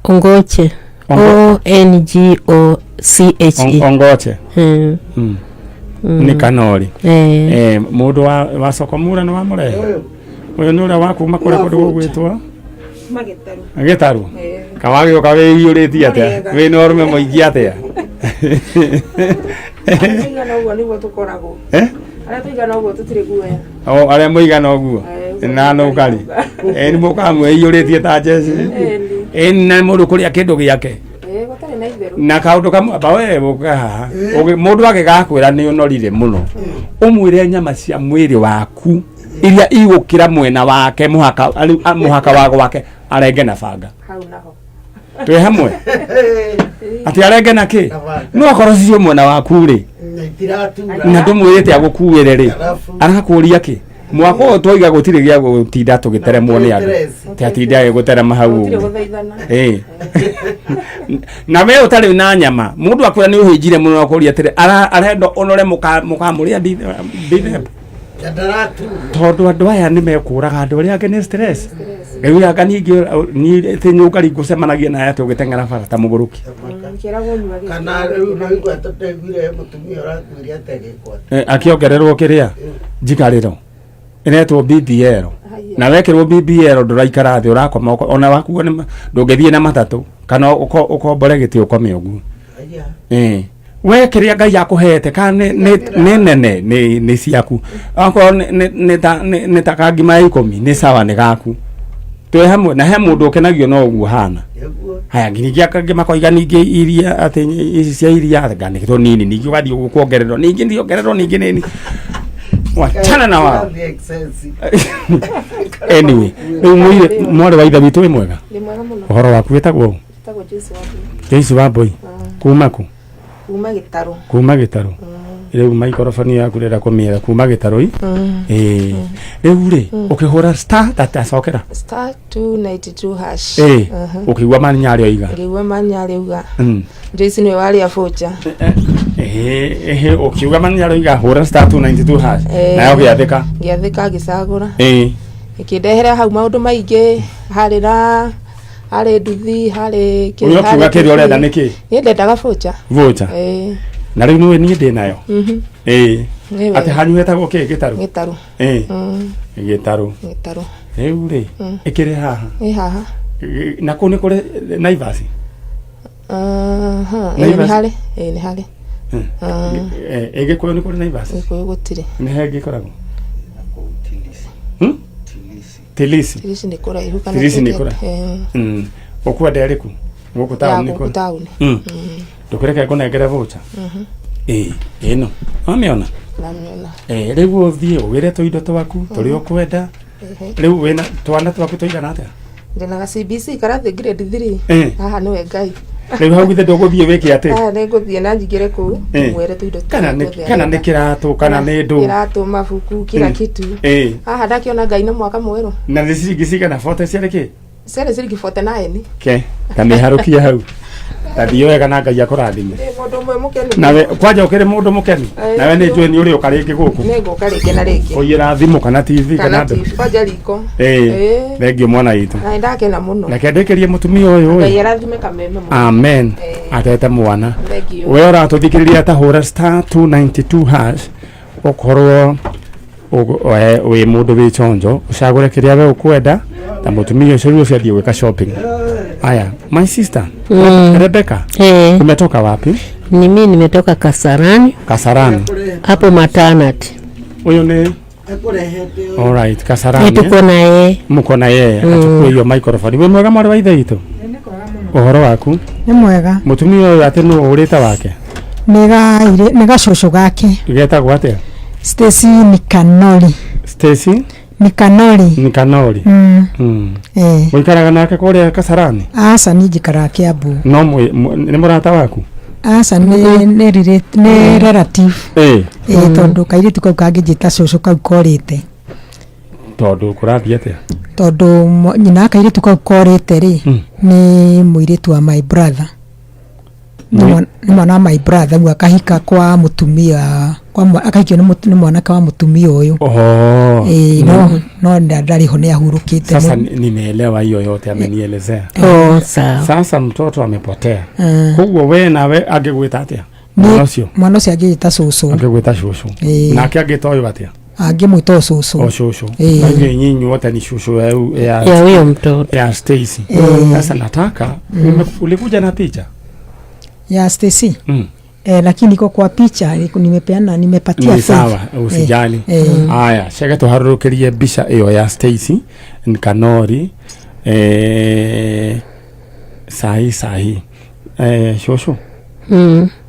Ongoche. O N G O C H E. Ongoche. Nikanori. Eh. Eh, mundu wa Sokomura nĩ wamũrehe ũyũ nĩ ũrĩa wa kuma kũrĩa kũndũ gũgwĩtwo Gĩtarũ kawagĩũka wĩiyũrĩtie atĩa wĩna ũrũme mũingĩ atĩa? Tũigana ũguo nĩguo tũkoragwo. Eh? Arĩa tũigana ũguo tũtirĩ guoya. O arĩa mũigana ũguo na nũkari nĩ mũkaga mwĩiyũrĩtie ta njeci ĩ na mũndũ kũrĩa kĩndũ gĩake. Ĩĩ, gũtarĩ na itherũ. Na kaũndũ kamwe amba we ũke haha. Mũndũ agĩgakwĩra nĩ ũnorire mũno ũmwĩre nyama cia mwĩrĩ waku iria igũkĩra mwena wake mũhaka mũhaka wa gwake arenge na banga. Hau naho. Twĩ hamwe atĩ arenge na kĩ no akorwo cicio mwena waku rĩ na ndũmwĩrĩte agũkuĩre rĩ arakũria kĩ mwaka ũyũ twaiga gũtirĩ gĩa gũtinda tũgĩteremwo nĩ andũ ti atinda agĩgũterema hau Gũtirĩ ũguo. gũthaithana. Ĩĩ. Na we ũtarĩ na nyama mũndũ akwĩra nĩ ũhĩnjire mũno akũria atĩrĩ arenda ũnore mũkamũrĩa ndithemba tondũ andũ aya nĩ mekũraga andũ arĩa angĩ nĩ stress rĩu anga ningĩ niĩ ti nyũngari ngũcemanagia naye atĩ ũgĩteng'era bara ta mũgũrũki. Ũkĩragwo nyua gĩkĩ. Kana rĩu naigua tũtaiguire mũtumia ũrakuire atĩa gĩkwa. Eh, akĩongererwo kĩrĩa njikarĩro ĩretwo BBL na wekĩrwo BBL ndũraikara thĩ ũrakoma ona wakuo nĩ ndũngĩthiĩ na matatũ kana ũkombore gĩtĩ ũkome ũguo. Ĩĩ. We kĩrĩa Ngai akũhete kana nĩ nene nĩ ciaku akorwo nĩ ta kangima ya 10 nĩ sawa nĩ gaku twĩ hamwe na he mũndũ ũkenagio no ũguo hana haya nginyagia kangĩ makoiga ningĩ iria atĩ ici cia iria anga nĩ tũnini ningĩ ũgathiĩ ũguo kuongererwo ningĩ ndiongererwo ningĩ nini wachana na wao. Anyway, rĩu mũirĩ mwarĩ wa ithe witũ wĩ mwega? Ndĩ mwega mũno. Ũhoro waku wĩtagwo ũ? Njĩtagwo Joyce Wambui. Joyce Wambui kuma kũ? Kuma Gĩtarũ. Kuma Gĩtarũ. Rĩu maikorobani yaku rĩrenda kũmĩetha kuma Gĩtarũ i ĩĩ rĩu rĩ ũkĩhũra star tacokera. Star 292 hash. Ĩĩ ũkĩigua manyarĩ oiga. Ngĩigua manyarĩ auga. Joyce nĩwe warĩa voucher. Ĩhĩ ũkiuga manyarĩ oiga hũra star 292 hash nayo ũgĩathĩka. Ngĩathĩka ngĩcagũra. Ĩĩ. Ĩkĩndehera hau maũndũ maingĩ harĩ na harĩ nduthi harĩ kĩ- Ũrĩa ũkiuga harĩ kĩrĩa ũrenda nduthi. nĩ kĩ? Niĩ ndendaga voucher. Voucher. Ĩĩ. Na rĩu nĩwe niĩ ndĩ nayo. Ĩĩ. Nĩ wega. Atĩ hanyu hetagwo kĩ? Gĩtarũ? Gĩtarũ. Ĩĩ. Gĩtarũ. Gĩtarũ. Rĩu rĩ ĩkĩrĩ haha? Ĩ haha. Na kũu nĩ kũrĩ Naivas? Aha, ĩĩ nĩ Naivas? harĩ. Ĩĩ nĩ harĩ. Ĩ Gĩkũyũ nĩ kũrĩ Naivas? Gĩkũyũ gũtirĩ. Nĩ he ngĩkoragwo? Tilisi. Tilisi nĩ kũraihu kana Tilisi nĩ tuge- kũraihu. Ĩĩ. Ũkwenda ĩrĩkũ? Gũkũ Ya taũni gũkũ taũni. Ndũkĩreke ngũnengere voucher? Ĩĩ, ĩno. Wamĩona? Ndamĩona. Ĩĩ, rĩu ũthiĩ ũgĩre tũindo twaku tũrĩa ũkwenda. Rĩu wĩna twana twaku tũigana atĩa? Ndĩna ga CBC karathi grade 3. Ĩĩ. Haha nĩwe Ngai. Rĩu hau githĩ ndũgũthiĩ wĩke atĩ? Haha nĩngũthiĩ na njingĩre kũu Ĩĩ. mwere tũindo Kana tũrĩa nĩ tuothe kana nĩ arenda. kĩratũ kana nĩ ndũ. Kĩratũ, mabuku, kila kitu. Ĩĩ. Haha ndakĩona Ngai na mwaka mwerũ. Na nĩ ciringi cigana bote ciarĩ kĩ? Ciarĩ ciringi 49. Ke, kamĩharũkia hau. Tathiĩ wega na Ngai akũrathime. Ndĩ mũndũ ũmwe mũkenu. Nawe kwanja ũkĩrĩ mũndũ mũkenu. Ĩĩ. Nawe nĩ njũĩ nĩ ũrĩũka rĩngĩ gũkũ. Nĩngũka rĩngĩ na rĩngĩ. Kũiyĩra thimũ kana TV kana Kana ndũ. TV kwanja riko. Ĩĩ. Ĩĩ. Thengiũ mwana witũ. Na nĩndakena mũno. Reke ndĩkĩrie mũtumia ũyũ Ngai ĩ. arathime kameme mũno. Amen. Atete mwana. Thank you. We ũratũthikĩrĩria ta hũra star 292 hash ũkorwo wĩ mũndũ wĩ chonjo ũcagũre kĩrĩa we ũkwenda na mũtumia ũcio rĩu ũcio athiĩ gwĩka shopping. Aya, my sister. Rebecca. Umetoka wapi? Ni mimi nimetoka Kasarani. Kasarani. Hapo Matanat. Huyu ni Alright, Kasarani. Tuko na yeye. Mko na yeye. Achukue hiyo microphone. Wĩ mwega mwarĩ wa ithe witũ? Ũhoro waku? Nĩ mwega. Mũtumia ũyũ atĩ nũ ũrĩte wake? Nĩ gacũcũ gake. Getagwo atĩa? Stacy Nikanori. Stacy Nikanori. Nikanori. Eh. Mũikaraga nake kũrĩa Kasarani? Aca niĩ njikaraga Kiambu. No nĩ mũrata waku? Aca nĩ relative. Ĩĩ. Ĩĩ tondũ kairĩtu kau kangĩnjĩta cũcũ kau korĩte. Tondũ kũrathiĩ atĩa? Tondũ nyina wa kairĩtu kau korĩte rĩ, nĩ mũirĩtu wa my brother. Nĩ nĩ mwana wa my brother, rĩu akahika kwa mũtumia kwa akahikio nĩ mwanake wa mũtumia ũyũ. Oh. Ĩĩ, no ndarĩ ho, nĩ ahurũkĩte. Sasa nimeelewa hiyo yote amenielezea. Oh, sawa. Sasa mtoto amepotea. Koguo we nawe angĩgwĩta atĩa? Mwana ũcio Mwana ũcio angĩgĩta cũcũ. Angĩgwĩta cũcũ. Ĩĩ. Nake angĩta ũyũ atĩa? Angĩmwĩta o cũcũ. O cũcũ. Ĩĩ. Kwa hivyo nyinyi wote ni shushu ya Ya huyo mtoto. Ya Stacy. Sasa nataka ulikuja na picha? Ya Stacy. Lakini iko kwa picha nimepeana, nimepatia Ni Faith. sawa, usijali. Aya, cege tũharũrũkĩrie mbica ĩyo ya Stacy Nkanori sahi sahi. Shosho.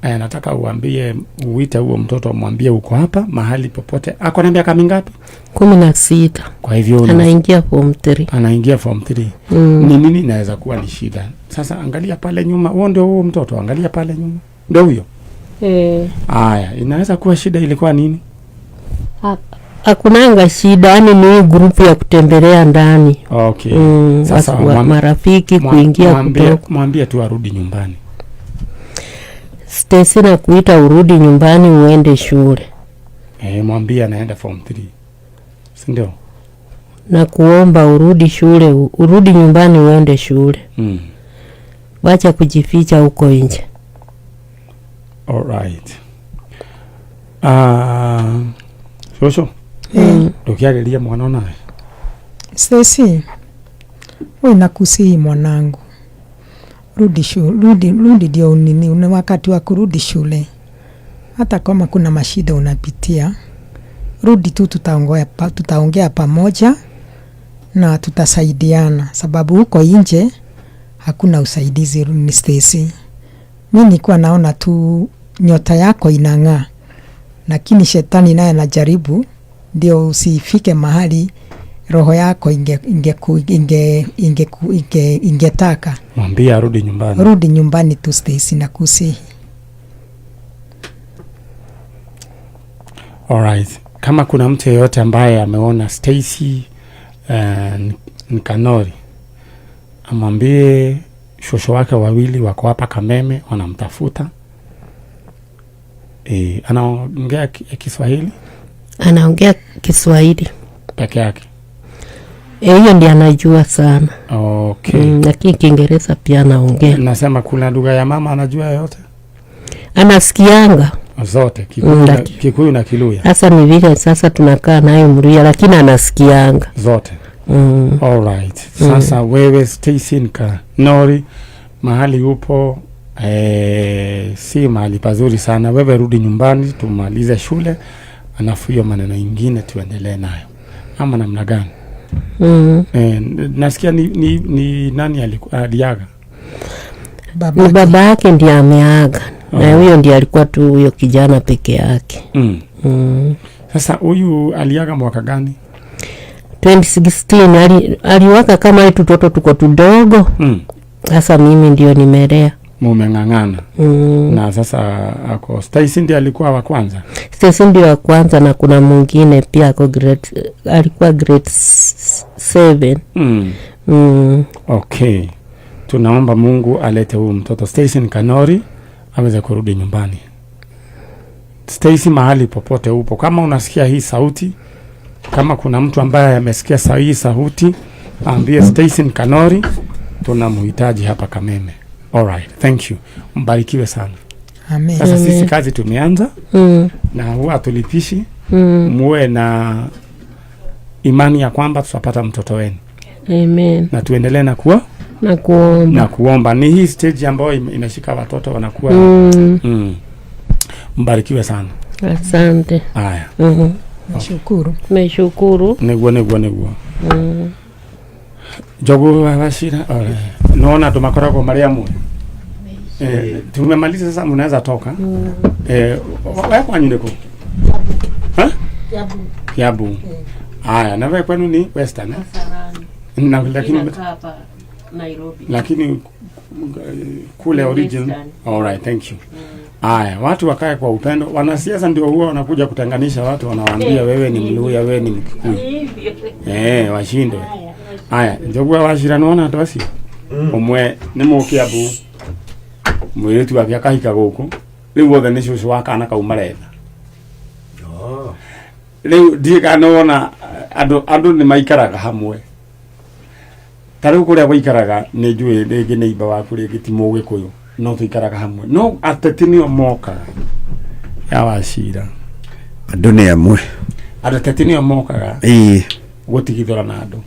Nataka uambie, uite huo mtoto umwambie uko hapa mahali popote. Ako na miaka mingapi? 16. Kwa hivyo Anaingia form 3. Anaingia form 3. Ni nini inaweza kuwa ni shida? Sasa angalia pale nyuma, huo ndio huo mtoto, angalia pale nyuma. Ndio huyo. Aya, inaweza kuwa shida ilikuwa nini? Hakunanga shida, yani ni hii grupu ya kutembelea ndani. Okay. Sasa marafiki kuingia kutoka. Mwambie tu arudi nyumbani. Stacy na kuita urudi nyumbani uende shule. Mwambie anaenda form 3. Si ndio? Na kuomba urudi shule, urudi nyumbani uende shule. Wacha kujificha huko nje. All right. Shosho. Ndukiarĩrie mwana onawe. Stacy, we nakusihi mwanangu. Rudi shule, rudi, rudi ndio nini, una wakati wa kurudi shule. Hata kama kuna mashida unapitia, rudi tu, tutaongea pamoja na tutasaidiana, sababu huko nje hakuna usaidizi. Ni Stacy, mimi nilikuwa naona tu nyota yako inang'aa, lakini shetani naye anajaribu ndio usifike mahali roho yako ingetaka. Mwambie arudi nyumbani. Rudi nyumbani tu Stacy, nakusihi. All right. Kama kuna mtu yeyote ambaye ameona Stacy Nkanori, amwambie shosho wake wawili wako hapa Kameme wanamtafuta. Anaongea Kiswahili? Anaongea Kiswahili peke yake. Hiyo ndiye anajua sana. Okay. Lakini Kiingereza pia anaongea. Nasema kuna lugha ya mama anajua yote? Anasikianga zote, Kikuyu na Kiluya. Sasa ni vile sasa tunakaa naye Mluya, lakini anasikianga zote. All right. Sasa wewe Stacy Nkanori, mahali upo si mahali pazuri sana. Wewe rudi nyumbani tumalize shule, alafu hiyo maneno ingine tuendelee nayo. Ama namna gani? Nasikia ni nani aliaga? Ni baba yake ndiye ameaga. Na huyo ndiye alikuwa tu huyo kijana peke yake. Sasa huyu aliaga mwaka gani? 2016 aliwaka kama yetu toto tuko tudogo. Sasa mimi ndio nimelea. Mumeng'ang'ana. Na sasa ako Stacy ndiye alikuwa wa kwanza. Stacy ndiye wa kwanza, na kuna mwingine pia ako grade, alikuwa grade 7. Okay. Tunaomba Mungu alete huyu mtoto Stacy Nkanori aweze kurudi nyumbani. Stacy, mahali popote upo, kama unasikia hii sauti, kama kuna mtu ambaye amesikia hii sauti, ambie Stacy Nkanori tunamhitaji hapa Kameme. All right, thank you. Mbarikiwe sana. Amen. Sasa sisi kazi tumeanza. Na huwa tulipishi. Muwe na imani ya kwamba tutapata mtoto wenu. Amen. Na tuendelee na kuwa na kuomba. Na kuomba. Ni hii stage ambayo inashika watoto wanakuwa. Mbarikiwe sana. Asante. Haya. Nashukuru. Nashukuru. Niguo. Njogu wa Wachira, naona tumakoragwo marĩ amwe. Tumemaliza sasa, mnaweza toka. Wewe kwanyu ni kũ? Ha? Kiambu. Haya, na wewe kwenu ni Western, eh? Na lakini Nairobi. Lakini kule origin. Western. All right, thank you. Aya, watu wakae kwa upendo. Wanasiasa ndio huwa wanakuja kutenganisha watu, wanawaambia wewe ni Mluya, wewe ni Mkikuyu. Hivyo. Washindwe. Aya, njogua wacira nĩwona andũ acio ũmwe nĩ mũkĩambu mwĩrĩtu wake akahika gũkũ rĩu othe nĩ cũcũ wa kana kau maretha rĩu ndiĩ kana nĩwona andũ nĩ maikaraga hamwe ta rĩu kũrĩa gũikaraga nĩ njũĩ rĩngĩ nĩ imba waku rĩngĩ ti mũgĩkũyũ no tũikaraga hamwe no ateti nĩo mokaga ya wacira Andũ nĩ amwe. Andũ ateti nĩo mokaga gũtigithũra na andũ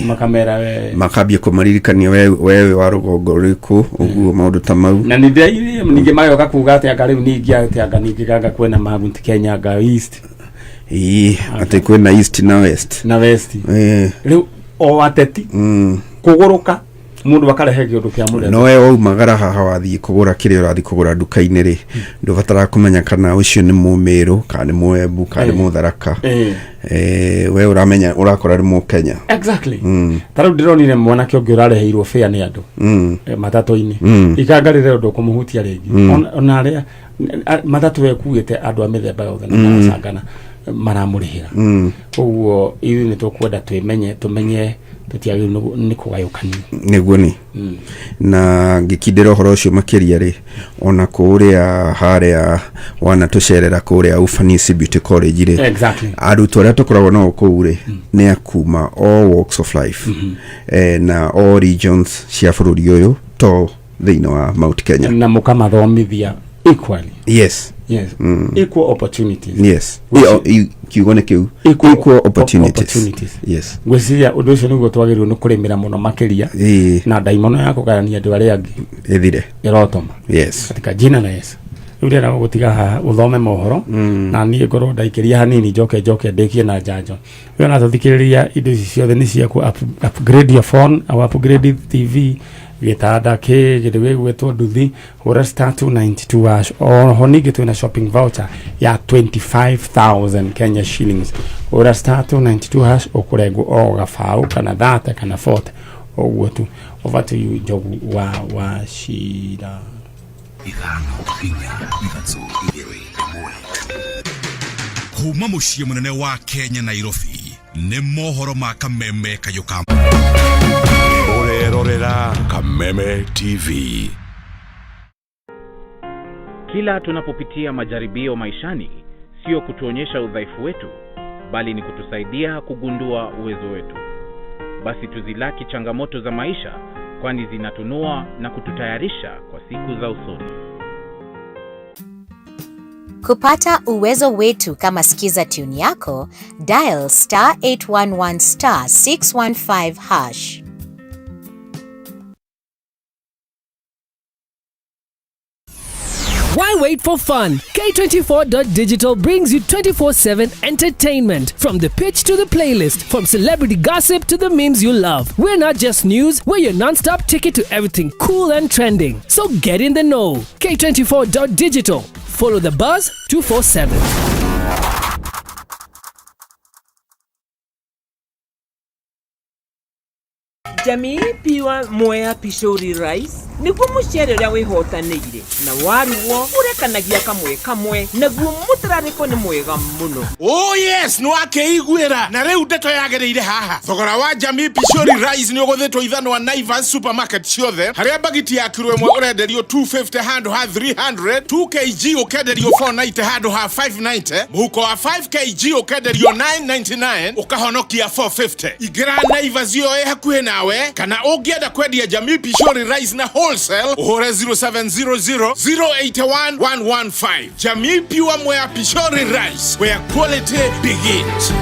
makamera we Makambia kũmaririkania we wa rũgongo rũrĩkũ ũguo maũndũ ta mau. Na nĩ ningĩ magoka kuga atĩ anga rĩu ningĩ atĩ anga ningĩ anga kwĩna Mount Kenya anga East. Atĩ kwĩna East na West. Na West. Rĩu o ateti kũgũrũka mũndũ akarehe kĩũndũ kĩa mũthemba. No we waumagara haha wathiĩ kũgũra kĩrĩa ũrathiĩ kũgũra nduka-inĩ rĩ, ndũbataraga kũmenya kana ũcio nĩ mũmĩrũ kana nĩ mũembu kana nĩ mũtharaka. We ũramenya ũrakora nĩ mũkenya. Exactly. Ta rĩu ndĩronire mwanake ũngĩ ũrareheirwo bĩa nĩ andũ matatũ-inĩ ikanga rĩrĩa ũndũ ũkũmũhutia rĩngĩ. Ona arĩa matatũ ekuĩte andũ a mĩthemba yothe na maracangana maramũrĩhĩra. Koguo ithuĩ nĩ tũkwenda twĩmenye tũmenye tũtiagĩrĩirwo nĩ kũgayũkanio. Nĩguo nĩ na ngĩkindĩra ũhoro ũcio makĩria rĩ, ona kũrĩa harĩa wanatũcerera kũrĩa Ufanisi Beauty College rĩ, arutwo arĩa tũkoragwo nao kũu rĩ nĩ akuma all walks of life na all regions cia bũrũri ũyũ to thĩinĩ wa Mount Kenya. Na mũkamathomithia equally. Yes. Yes. Equal opportunities. Yes. Kiugo nĩ kĩu, Equal equal opportunities. Opportunities. Yes. Ngwĩciria ũndũ ũcio nĩguo twagĩrĩirwo nĩ kũrĩmĩra mũno makĩria na ndaimono ya kũgayania andũ arĩa angĩ ĩthire. Ĩrotoma. Yes. Katika jina la Yesu. Rĩu ndĩrenda gũgũtiga haha ũthome mohoro na niĩ ngorwo ndaikĩria hanini njoke njoke ndĩkie na njanjo rĩu na tũthikĩrĩria indo ici ciothe nĩ ciaku upgrade your phone au upgrade TV gĩtanda kĩ kĩndũ gĩgwĩtwo nduthi hũra star 292 hash. Oho ningĩ twĩna shopping voucher ya 25,000 Kenya shillings. Hũra star 292 hash ũkũrengwo o gabaũ kana 30 kana 40 ũguo tu. Over to you, Njogu wa Wachira. 5 4 3 2 1. Kuma mũciĩ mũnene wa Kenya Nairobi nĩ mohoro ma Kameme kayũ ka ũrerorera Kameme TV. Kila tunapopitia majaribio maishani, sio kutuonyesha udhaifu wetu, bali ni kutusaidia kugundua uwezo wetu. Basi tuzilaki changamoto za maisha, kwani zinatunua na kututayarisha kwa siku za usoni. Kupata uwezo wetu kama skiza tune yako, dial star 811 star 615 hash. Why wait for fun? K24.digital brings you 24/7 entertainment. From the pitch to the playlist, from celebrity gossip to the memes you love. We're not just news, we're your non stop ticket to everything cool and trending. So get in the know. K24.digital. Follow the buzz 247. Jamii Pure Mwea Pishori Rice nĩguo mũcere ũrĩa wĩhotanĩire na warugwo ũrekanagia kamwe kamwe naguo mũtararĩko nĩ mwega mũno. Oh yes, nĩ wakĩiguĩra na rĩu ndeto yagĩrĩire haha. Thogora wa Jamii Pishori Rice nĩ ũgũthĩtwo ithanwa Naivas supermarket ciothe harĩa bagiti ya kiro ĩmwe ũrenderio 250 handũ ha 300, 2 kg ũkenderio 490 handũ ha 590, mũhuko wa 5 kg ũkenderio 999 ũkahonokia 450. Ingĩra Naivas ĩyo ĩ hakuhĩ nawe kana ũngĩenda kwendia Jamii Pishori Rice na wholesale ũhũre 0700 081 115. Jamii Pure Mwea Pishori Rice, where quality begins.